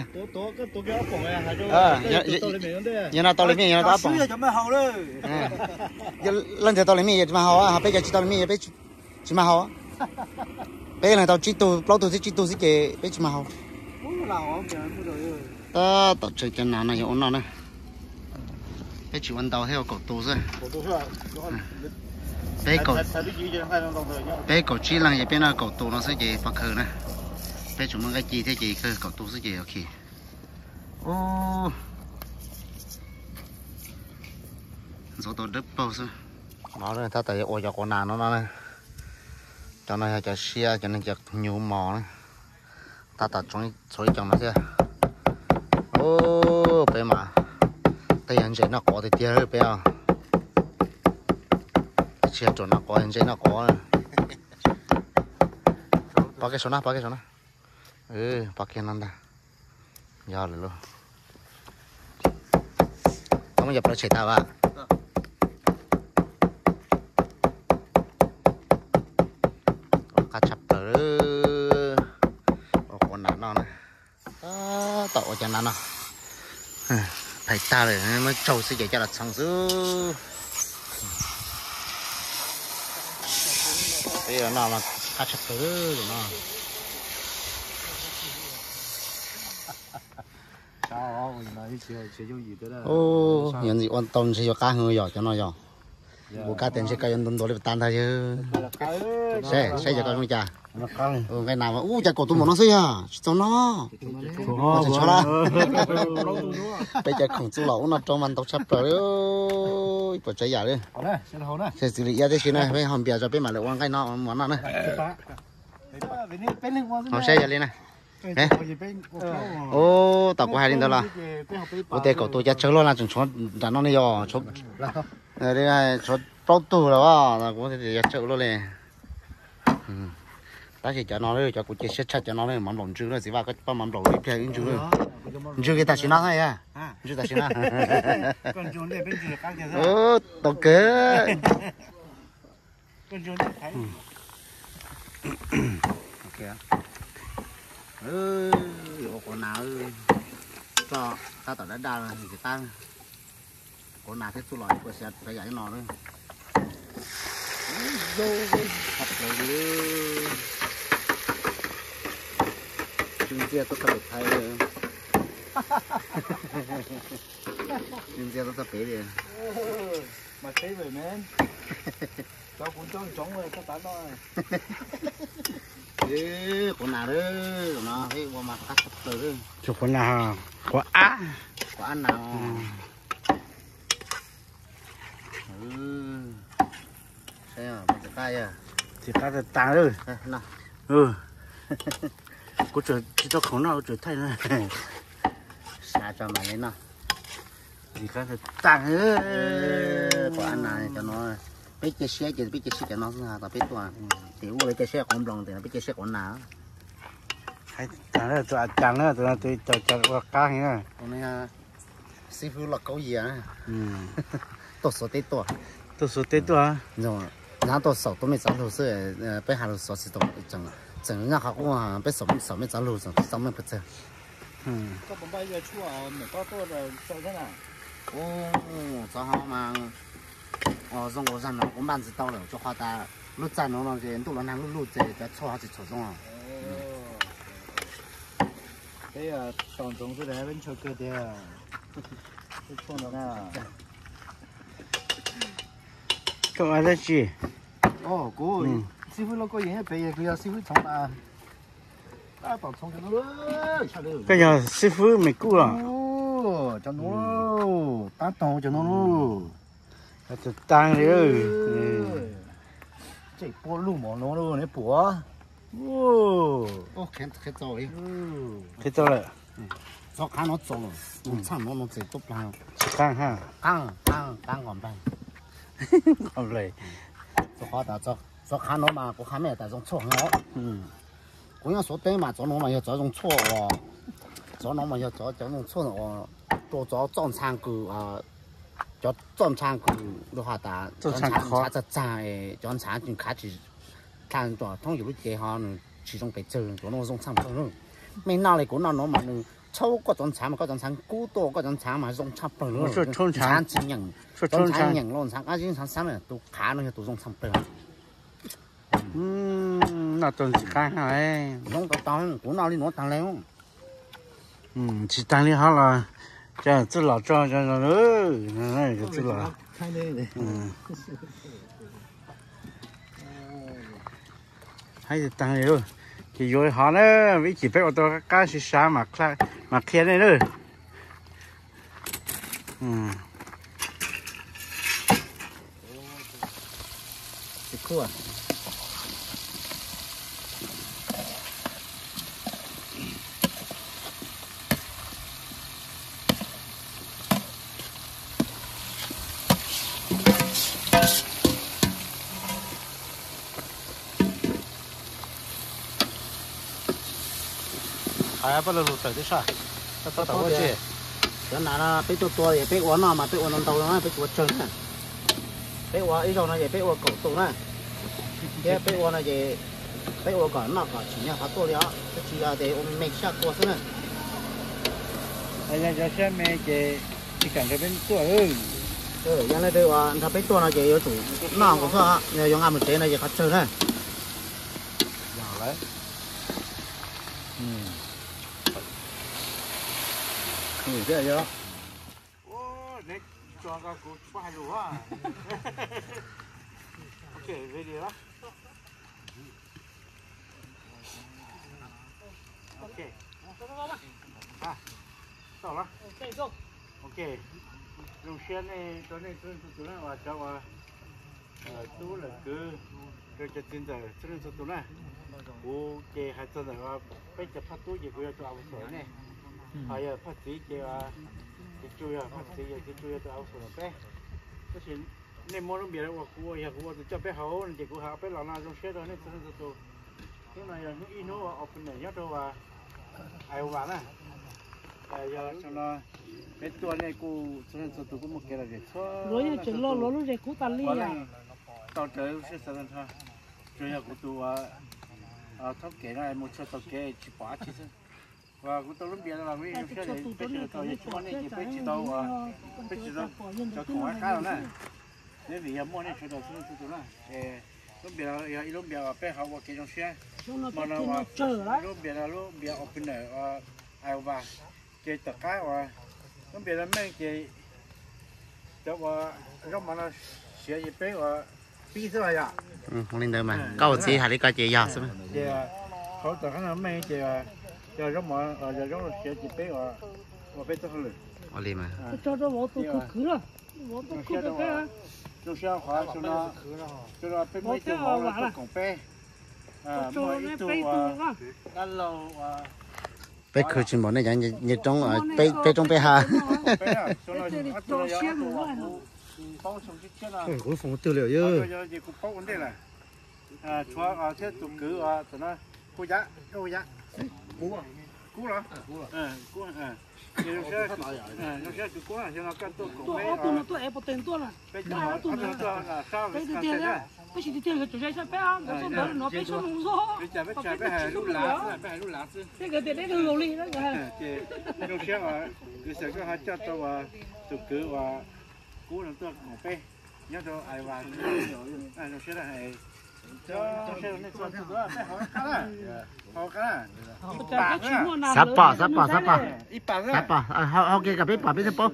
Yawg no tau li mej, yawg no tau ob poom. Leej twg tau li mej yawg tsis mag haus, ho peb cov tsis tau li mej yawg peb tsis mag haus. Peb leeg tau tsib tug plaub tug xwb, tsib tug xwb ces peb tsis mag haus. Tab tom tseem cov nas no yog ua noj na. Peb tsis ua ntau thiab, ua kaum tus xwb. Peb kaum tsib leeg ces peb noj kaum tus no xwb ces pov khawv na. Peb tsuas muaj nqaij ci thiab ces kawg kaum tus xwb ces ok. Ntxuav tau dawb paug xwb. No tab tom ua cov quav nas no no. Cov no yog cov siab, cov neeg cov hnyuv mos na. Tab tom txhuav ib co no thiab. Peb mas tej yog ntses noj quav tiag tiag peb os. Tsis yog ruam noj quav, ntses noj quav. Pov kiag saum na, pov kiag saum na. Pov kiag no ntag. Yog lawm lauj. Koj muab cov plaub tshem tag as? Qab tshaj plaws. Ua quav nas noj na. Tab tom ua cov nas no. Phais tag lawm, muab tsaug xwb ces coj los txhoov xwb. Peb los noj mas qab tshaj plaws no. Ub, yog ntxim ua tau ntshe yuav qab heev yog cov no yog. Npaum kab tias ntshe koj yuav ntuav ntuav li pas tas ntag yawg. Saib, saib yog koj zoo li cas. Nqaij nas, ub, cas kaum tus npaum no xwb yog tsis txaus no. Tsis txaus la. Peb cov khoom txuj los ub no rau mas ntau tshaj plaws li. Ib puas tsav yam li. Saib xws li iab tib si na, peb ho npias tso peb mam li ua nqaij no mov no na. Hauv saib yog li na. Ub, tom kuv hais li ntawd los kuv tias kaum tus cas tsawg luaj na, tseem tshuav nram no ne yog tshuav plaub tug los kuv tias yog tsawg luaj li. Tab sis cov no, cov kuv cia siab tshaj cov no, mov nplaum ntsw lawm, txiv Vaj koj pab mov nplaum ib pliag ib ntsw lawm. Ntsw kiag tam sim no xwb, ntsw tam sim no. Tau kawg. Ua quav nas, tso tab tom dab daj, quav nas thiab txuj lom ib puas tsav yam li no. Zoo, hab plaws li. Tsw ntxiag tuaj txog pem Thaib, tsw ntxiag tuaj txog pem li. Quav nas, quav nas, quav ab, quav ab nas. Txiv qab tas tas lawm. Kuv tsis tau khoom noj, kuv tseem thaij no. Sav tso mam li noj. Txiv qab tas tas. Quav ab nas cov no, peb cia siab ces peb cia siab cov no xwb, tau peb tuaj. Ces ua lawv cia siab quav nploos, ces peb cia siab quav nas. Hais tag lawm, tus a cas na, tus no tus cov ua qab heev na. Xib fwb Lauj Kaub Yias tuaj xuav teb tuaj. Tuaj xuav teb tuaj. Nab tuaj xaus tus me txoj lug xwb, peb has lug xov xwm tau tseem, tseem nyob qhov qub, peb xaus me txoj lug txog meej pawg txawg. Ub, txog ho mas zoo ua zag no kuv npaj ntxiv tau lawm, rau qhov tas lub txaj no no ces ntuj los nag luj luj ces cov tshuaj ho tsis tshua zoo. Peb tos ntsoov xwb, peb ntshaw kawg tiag. Koj ua dab tsi? Kuv xib fwb Lauj Kaub Yias pem, kuv yog xib fwb Txhoov mas tab tom txhoov cov no. Koj yog xib fwb Mes Kuj los? Cov no, tab tom cov no. Tag li. Tsem pua lug mov no neb puas? Qhia tau lawm. Txov qhav no txaus lawm, txhaj no no txawm tub plag. Tsis qab ha. Qab, qab, qab nqos nplaig. Nqos nplaig. Txov qhav no mas kuv qha mej tas zoo tshuaj heev. Kuv nyob Suav teb mas txov no mas yog txov zoo tshuaj uas, txov no mas yog txov cov zoo tshuaj uas rau cov txoj ntxhab kws, cov txoj ntxhab kws lub has tas cov ntxhab txag txag, cov ntxhab tsis khav tsis tag, thoob yus lub cev ho nws tsis zoo pes tsawg, cov no zoo tshaj plaws. Mej noj li kuv noj no mas nws txhawb koj cov ntxhab mas koj cov ntxhab kub tuaj, koj cov ntxhab mas zoo tshaj plaws. Ntxhab tsis nyeem, cov ntxhab nyeem los ntxhab qab zib ntxhab xab na, tus qhav no yog tus zoo tshaj plaws. Noj tau ntxim qab no. Zoo tau tau, kuv noj li nuav tag le. Tsis tag li hov los, txuj lom tso, txuj lom. Haib tag li, ces yuav hov na, ib chim peb ua tau qab qab sib sab mas qhia nej na. Hais pab lug lug tawm tib sab, cov nas no peb tuaj tua es peb ua noj mas peb ua ntau ntau no peb tsis ua tsawg na. Peb ua ib zaug no ces peb ua kaum tus na, thiab peb ua no ces peb ua kom noj kom tsim nyog qhov tuaj li os, tab sis yog tias ua me me sab tua xwb na. Yog cov sab me ces tsis kam nrog peb tuaj. Yog leej twg uas nrog peb tuaj no ces yuav tsum noj nkaus xwb, yog yuav nqa mus tsev no ces qhov tsawg na. Ok, zoo siab nej rau nej txhua leej txhua tus na, uas cov uas tub lawm kwv, rau cov txiv ntxawm txhua leej txhua tus na. Kuv ces hais txog ntawm peb cov phaj tub ces kuv yog tus abuso nej, ho yog phaj txiv ces txiv tsu yog phaj txiv, yog txiv tsu yog tus abuso peb. Tab sis nej muab lub npias ua kuv ua, yog kuv ua tus coj peb hauv no ces kuv hais peb los no zoo siab rau nej txhua leej txhua tus. Hnub no yog hnub ib hnub ua opener nyob rau Iowa na. Yog no peb tuaj nej kuj txhua leej txhua tus kuj muaj kev lom zem txhua leej txhua tus, tau raws lub siab xav tag nrho. Tsuas yog kuv tus thaub kev no mus txog tau kev tsis pom dab tsi xwb. Uas kuv tau lub npias no los kuv yeej zoo siab, peb sawv daws tau, yog tsis muaj nej ces peb tsis tau, peb tsis tau cov khoom qab qab los na. Neb vim yog muaj nej sawv daws txhua leej txhua tus na, es lub npias no yog ib lub npias uas peb ho ua kev zoo siab. Hmo no uas lub npias no lub npias opener Iowa, ces tom qab uas lub npias no meej ces cov uas zaub mov no siav ces peb uas pib xwb los yog. Li ntawd mas koj ua txiv hais li ko ces yog xwb. Ces hauv tom qab no meej ces yog zaub mov, yog zaub siav ces peb ua peb txoj hauj lwm. Ua li mas. Zoo siab qhov xyoo no peb muaj ib tug vauv tuaj koom peb, muaj ib tug dab laug. Peb khwv tsis npaum nej cov nyuag roob, peb roob peb hav. Kuv foom twg li yog. Tshuav thiab tus kwv uas no, Kub Yab, Kub Yab, Kub los, zoo siab tus Kub, xyoo no koj tuaj koom peb, peb tuaj sab Wisconsin na. Peb tsis tiag tiag yuav tsum zais peb, peb tsis peb hais lub lav xwb, peb hais lub lav xwb. Ces zoo siab uas kwv Xeem koj ho coj tau tus kwv uas Kub no tuaj koom peb nyob rau Iowa. Zoo siab, zoo siab nej txhua tus, peb haus qab na, haus qab na. Xav pom, xav pom, xav pom, xav pom, haus kiag kom peb pom peb thiaj paub.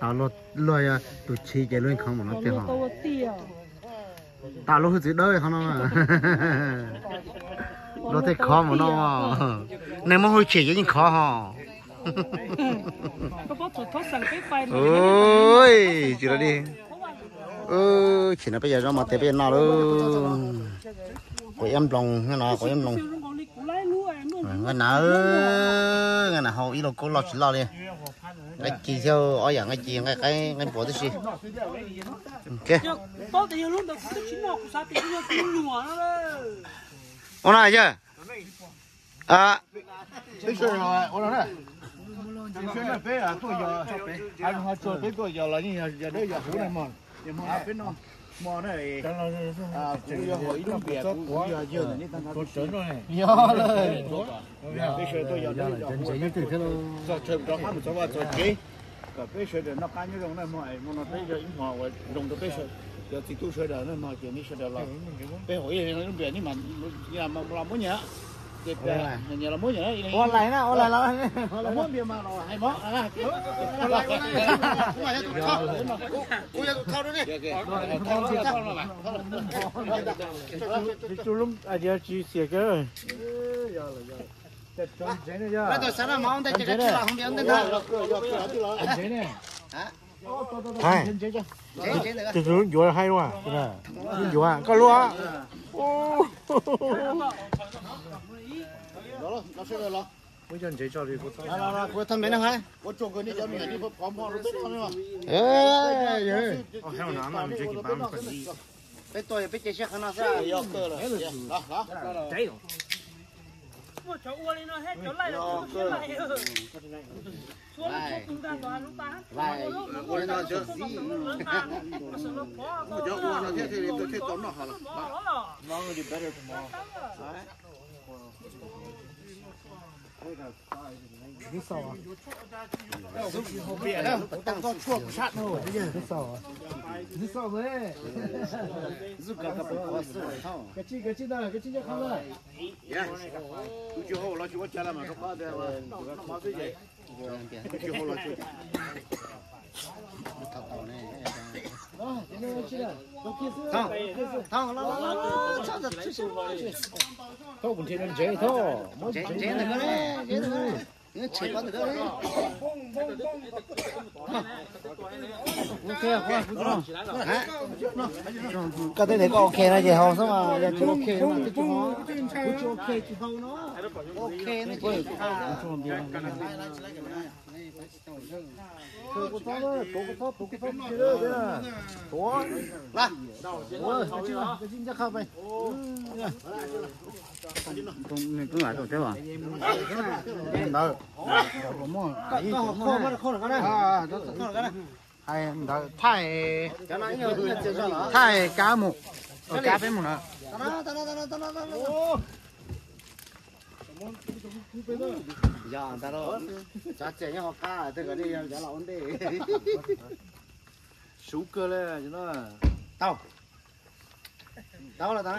Tau luag, luag yog tus chiv ces luag yeej khov mus no tiag ho. Tau luag hwj txwv dawb qhov no. Luag tej khov mus no, neeg muaj hwj chim ces yeej khov ho. Tsis li, chim no peb yog zaub mov tiag peb yuav noj lauj. Quav iab nploos no, quav iab nploos. Nqa na, nqa na hau ib lauj kaub loj tsis loj li. Nqaij ci thiab, ob yam nqaij ci, nqaij qaib nqaij npua tib si. Ua no yawg. Peb tuaj yos, peb tuaj yos los yeej yog dawb yog huv na mog. Hmo no peb noj hmo na, kuv yog haus ib lub npias, kuv yog yawg ntawm nej tag nrho. Yog lawm, peb sawv daws tuaj yos dawb yos huv, txog chaw rov qab mus txog vaj txog tsev, kom peb sawv daws noj qab nyob zoo na mog. Hmo no peb yog ib hmo uas zoo rau peb sawv, cov txiv tub sawv daws na mog, ces nej sawv daws los peb haus ib lub npias, nej los muab nyias, ces nyias los muab nyias, ua lais na, ua lais los muab npias mas los hais mov. Tsis xiam kawg. Tus tus lub ncuav haib ua, lub ncuav koj lub. Peb tuaj peb cia siab qhov no xwb. Ua li no thiaj li tuaj thiaj tau noj hov los. Tus tsis haus los tsis ua cas los mas rau qhov tias noj mov xwb ces tus tsis haus los tsis ua cas. Thov, thov, los, los, los, los, thov, thov, thov, thov, kuv nrhiav ntsev thov, ntsev, ntsev ntawm ko, ntsev ntawm ko, tshem ko ntawm ko. Koj twb tias koj ok no ces haus xwb mas, yog tsis ok no mas twb tsis haus, twb tsis ok tsis haus no, ok no ces. Ntawd, hais ntawd thaij, thaij kab mus, kab peb mus na. Cov txias nyob hauv qab, tej ko nej cov los ua ntej. Sub kawg li no. Tau. Tau los tau.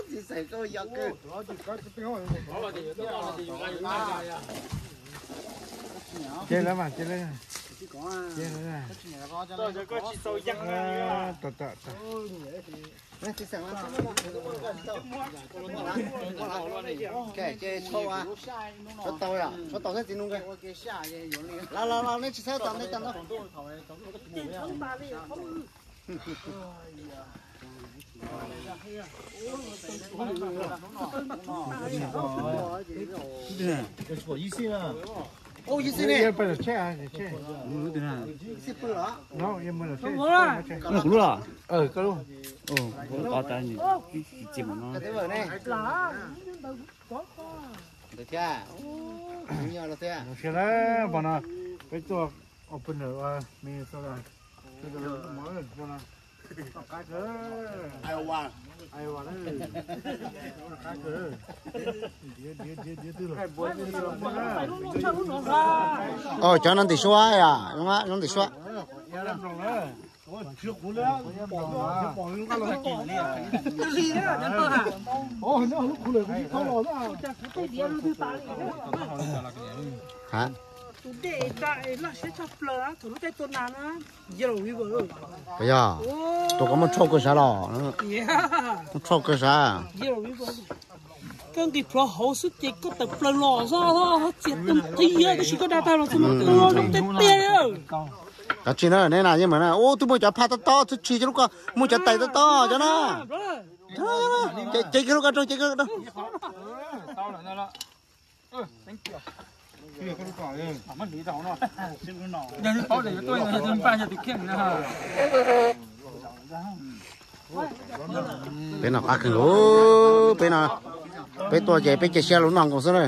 Txiv xeem koj yog kawg. Ces lawv mas, ces lawv, ces lawv. Tau, tau, tau. Tshuav tau, tshuav tau thiab txiv nus. Los los los, nej tsis txhob tau, nej tau ntau. Ib xib ne, ib xib pw los tshem, tshem. Ib xib pw los. Kuv lub los? Koj lub. Ntawd thiab, ntawd thiab. Pom no, peb tuaj opener Minnesota. Cov no ntim suab, ntim suab. Puas yog? Tus koj muab tshauj kawg sav los? Muab tshauj kawg sav. Koj nqis plhuav hauv xwb ces koj tawm plaws los xwb, txias tus qis tab sis koj da tag los xwb no, tus no zoo tiag tiag. Kav tsij na, neb na yeej meem na, ub twb muaj cov phaj tob tob, twb tsis cov lub ko, muaj cov tais tob tob cov na. Ces kiag lub ko rau, ces kiag rau. Peb noj qab kawg nkaus, peb no, peb tuaj ces peb cia siab lub noj nkaus xwb na.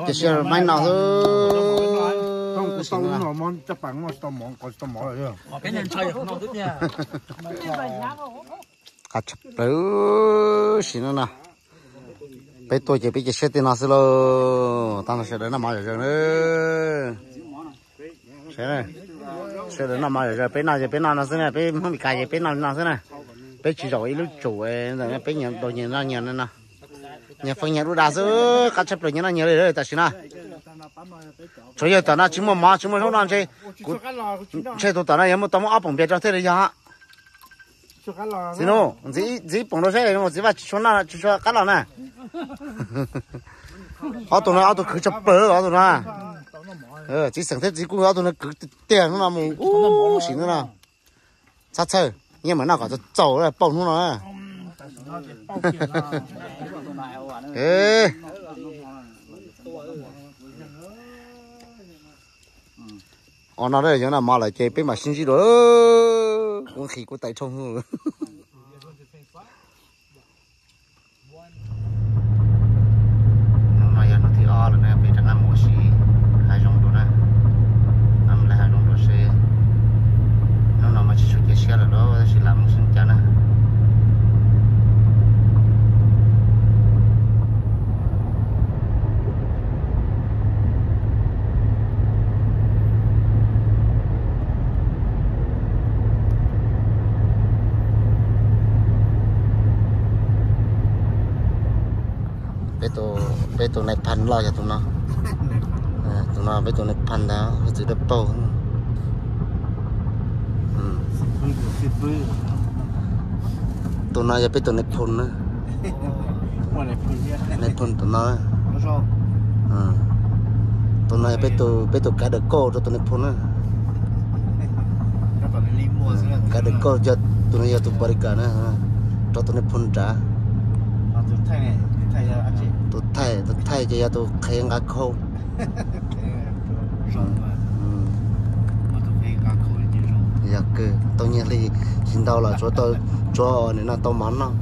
Cia siab maib no xwb. Qab tshaj plaws sim no na. Peb tuaj ces peb cia siab tej no xwb lauj. Tag no sawv daws noj mov zom zaws na. Sawv daws noj mov zom zaws, peb noj ces peb noj no xwb na, peb Hmoob Mes Kas ces peb noj li no xwb na. Peb tsis zaum ib lub tsum ntawm peb nyias ntaus nyias noj nyias no. Nyias feeb nyias dub da xwb, qab tshaj plaws nyias noj nyias li tam sim no. Tsuav yawg tom no tsis muaj mov tsis muaj zaub noj ntshe, kuv ntshe tus tom no yog muaj tau muab ob poom npias rau thiaj li yog. Txiv nus, ntxiv ib poom rau saib, txiv vaj tsis tshua noj tsis tshua qab los na. Ob tug no ob tug khwv tshaj plaws ob tug no. Txiv xeem thiab txiv kuj ob tug no kwv tiag hnub no mus ub sim hnub no. Txhob txhawj, yeej meem noj kom txaus txaus pauj hnub no. Os no yog noj mov lawm ces peb mam sib ntsib dua. Kuv nqhis kuv tais rhoo. Hnub no yog hnub thib ob lawm na peb rov qab mus ua si hav zoov dua na. Lawv hav zoov dua seb hnub no mas tsis tshua cia siab lawm lauj, tab sis lam mus seb cas na. Peb tus nais phas loj yog tus no. Tus no peb tus nais phoo ntag, txiv dawb paug. Tus no yog peb tus nais phoo na. Nais phoo tus no. Tus no yog peb tus, peb tus kav dawm kauj rau tus nais phoo na. Kav dawm kauj yog tus no yog tus bodyguard na, rau tus nais phoo nrad. Tus thaij, tus thaij ces yog tus qhev nqa khau. Yog kawg, tau nyiaj hli tsis ntau los tsuav, tsuav nim no tau mov noj.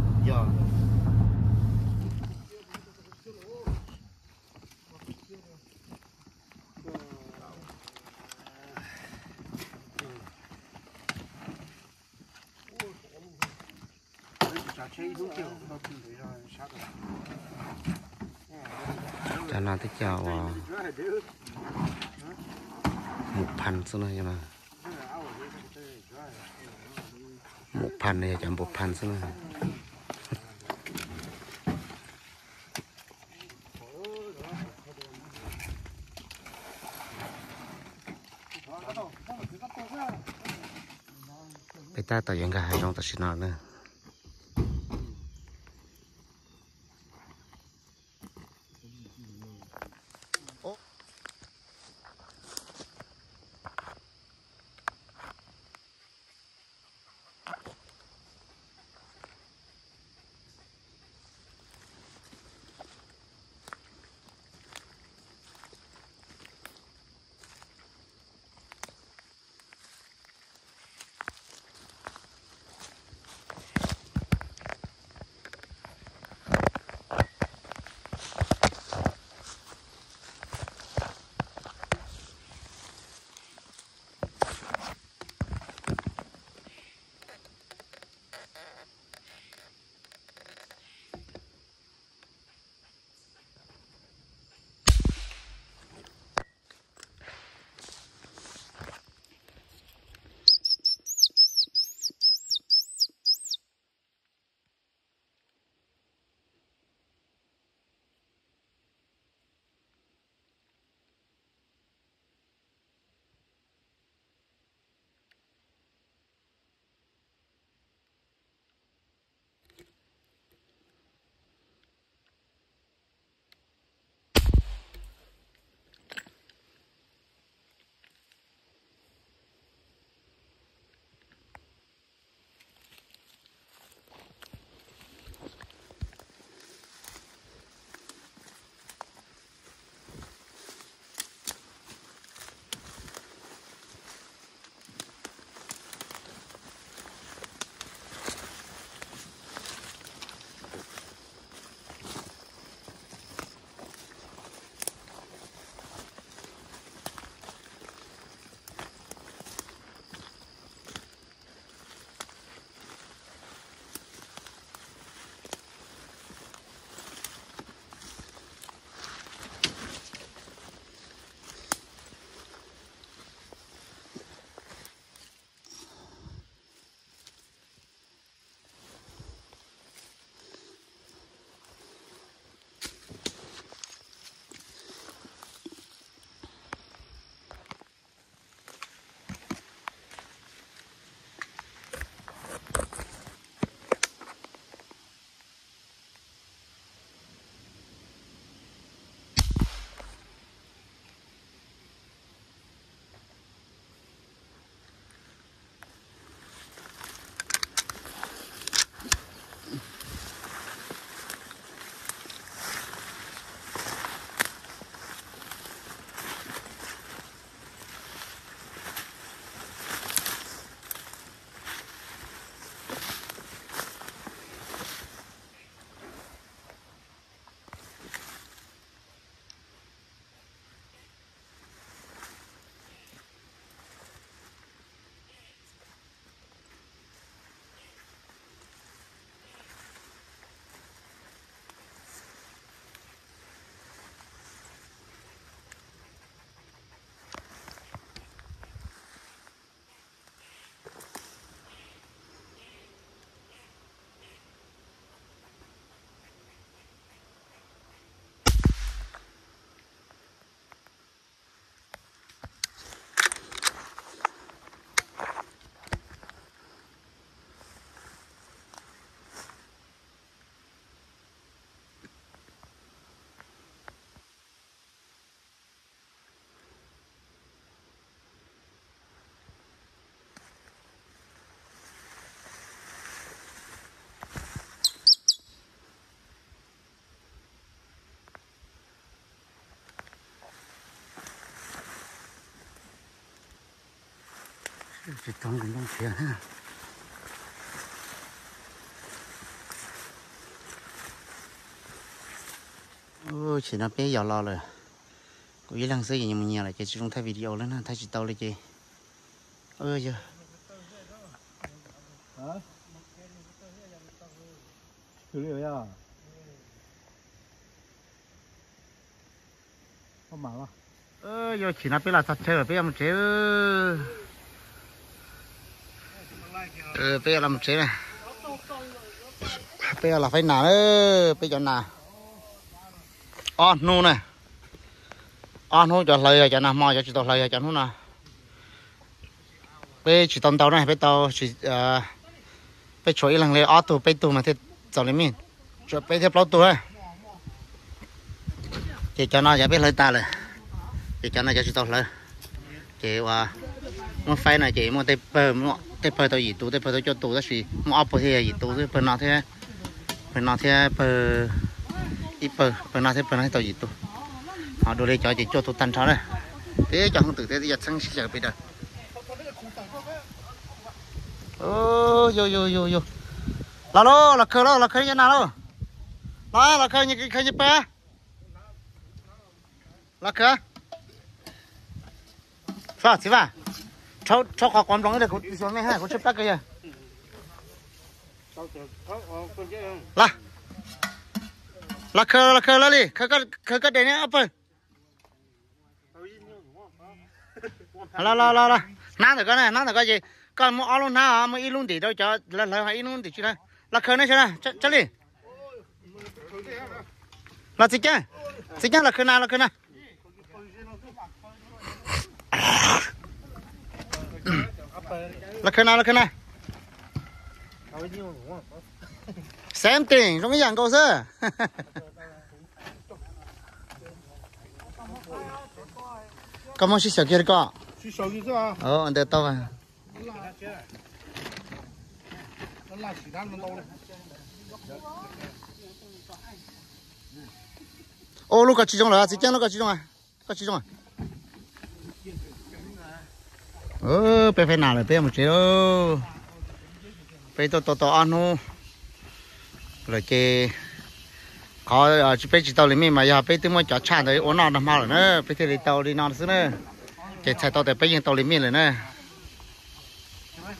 Cov no twb cov uas mus phas xwb na. Mus phas no yog cov npua phas xwb na. Peb tab tom yuav nkag hav zoov tam sim no na. Tsis tau nqis ntoo khiav. Ub, chim no peb yos los lawm. Kuv ib leeg xwb ces nyias mus nyias lawm ces tsis zoo thaij video lawm na, thaij tsis tau li ces. Yog. Yog chim no peb los txog chaw lawm, peb yuav mus tsev. Peb yuav los mus tsev na. Peb yuav los faib nas na, peb cov nas ob hnub na. Ob hnub cov hlawv yog cov nag hmo, cov tsis tau hlawv yog cov hnub no. Peb tsis tau ntau na, peb tau tsis, peb tshuav ib leeg li ob tug peb tug mas thiaj txaus li mij, tshuav peb thiab plaub tug na. Ces cov no yog peb hlawv tas lawm, ces cov no cov tsis tau hlawv. Ces ua muab faib no ces muaj tej pawg, tej pawg tau yim tus, tej pawg tau cuaj tus, tab sis muaj ob pawg thiaj yog yim tus xwb, pawg no thiab, pawg no thiab pawg, ib pawg, pawg no thiab pawg no thiaj tau yim tus. Ho dua li cov ces cuaj tus tag nrho na. Peb cov hooj twm thiab yog txheeb sib xyaw peb daws. Yus yus yus yus, los lauj, los khaws lauj, los khaws nyias nas lauj. Los, los khaws nyias, khaws nyias pawg. Los khaws. Txiv Vaj, rhaub qhov quav nploos ib le kuv xyuas me ha, kuv tshaib plab kawg yog. Los, los khaws, los khaws los li, khaws koj dej na ob pawg. Los los los, hnab ntawm koj na, hnab ntawm koj ces koj muab ob lub hnab, muab ib lub ntim rau cov lawv hlawv, ho ib lub ntim tsis hlawv. Los khaws na, Tsab Lis. Los txiv Ceeb, txiv Ceeb los khaws na, los khaws na. Los khaws na, los khaws na. Same thing, zoo ib yam nkaus xwb. Koj muab sib xyaw kiag li koj. Ntawd tau. Ua lub koj tsis zoo lawm, txiv Ceeb, lub koj tsis zoo, koj tsis zoo. Peb faib nas lawm, peb yuav mus tsev lauj. Peb tuaj tau tau ob hnub lawm ces qhov peb tsis tau li mij mas yog peb twb muab cov tshaj ntawd ua noj nag hmo lawm na, peb thiaj li tau li no xwb na. Ces txhais tau tias peb yeej tau li mij lawm na. Mas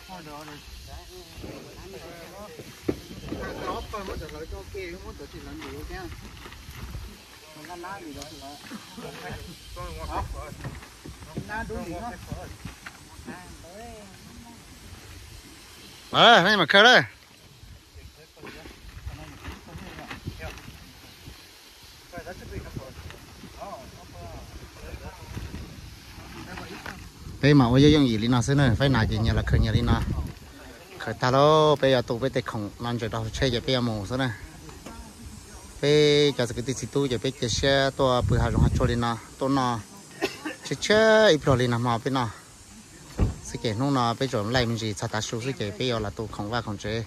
khaws lawm. Peb mas ua yooj yooj yim li no xwb na, faib nas ces nyias los khaws nyias li no. Khaws tag lauj, peb yuav tu peb tej khoom no ntsaws rau hauv tsheb ces peb yuav mus xwb na. Peb cov kwv tij txiv tub ces peb cia siab tuaj pw hav zoov hav tsuag li no, tuaj noj tshiab tshiab ib pliag li nag hmo peb noj xwb ces hnub no peb tsuas laij me ntsis txog tav su xwb ces peb yuav los tu khoom vaj khoom tsev,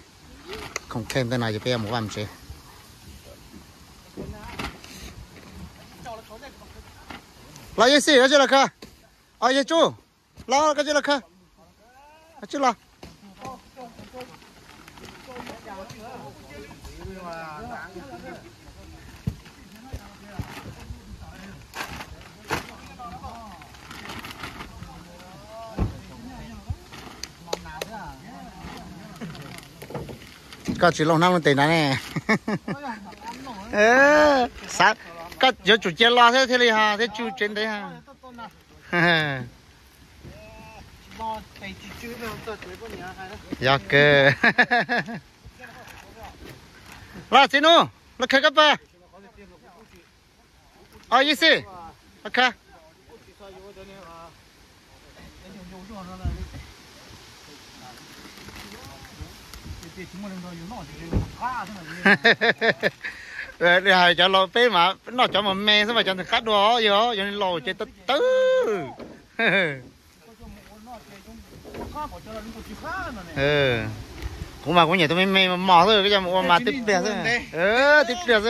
khoom kheej tej no ces peb yuav mus vaj mus tsev. Los Yej Xis, koj tsis los khaws? Os Yej Tsuj, los koj tsis los khaws? Koj tsis los? Koj tsis loo hnab loo tes nrad ne. Xav, koj yuav tsum cia los thiab thiaj li ho thiab tsuj tsev ntev. Yog kawg. Los txiv nus, los khaws koj pawg. Os Yej Xis, los khaws. Cov laus peb mas noj cov mas me xwb mas cov ntawd qab dua yog, yog laus ces tawv tawv. Kuv mas kuv nyiam tus me me mos mos xwb, koj coj mus ua mas tib pliag xwb, tib pliag xwb.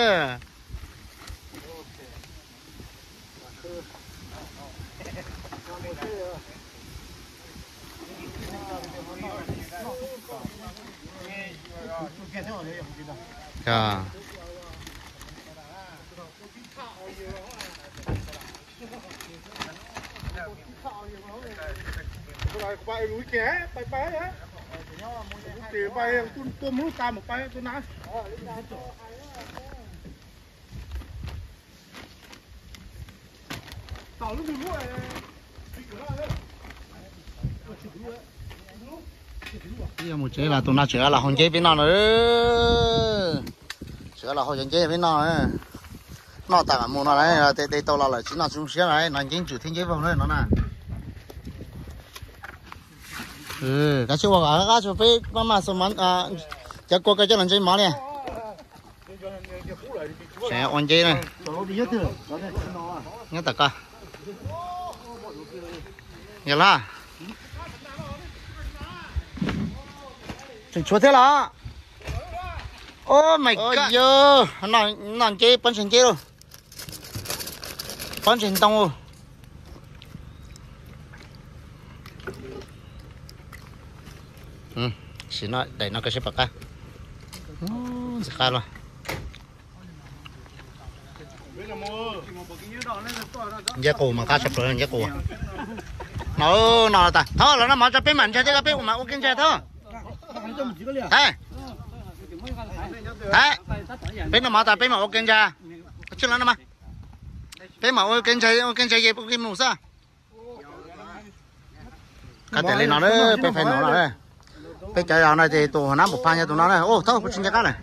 Mus tsev los tus no tseem los haus nceb peb noj no. Tseem los haus cov nceb peb noj. Noj tas mam mus no, tej tau los lawm tsis noj tsis zoo siab lawm no, nceb ntsws thiab nceb vaug no na. Kav tsij ua kom qab tso peb maj maj xo, cov kua koj coj los ntse mov li. Ua nceb na. Nyob tom ko. Yog los. Tseem tshuav thiab los. Oh my god, yog noj nceb pob ntseg nceb lauj. Pob ntseg ntoo. Sim no daim no koj seb puas qab. Ntxim qab luaj. Nceb qus mas qab tshaj plaws, nceb qus. No, no tas thov los noj mov tso peb mam ntshai thiab, peb mam ua kev ntshai thab. Thab, thab, peb noj mov tas peb mam ua kev ntshai. Tsij los no mas, peb mam ua kev ntshai, ua kev ntshai ces ua kev mus xwb. Koj tias li no, peb faib no no. Peb cov no ces tus nab npum phaj yog tus no na. Ua thab, kuv tsis nco qab lawm.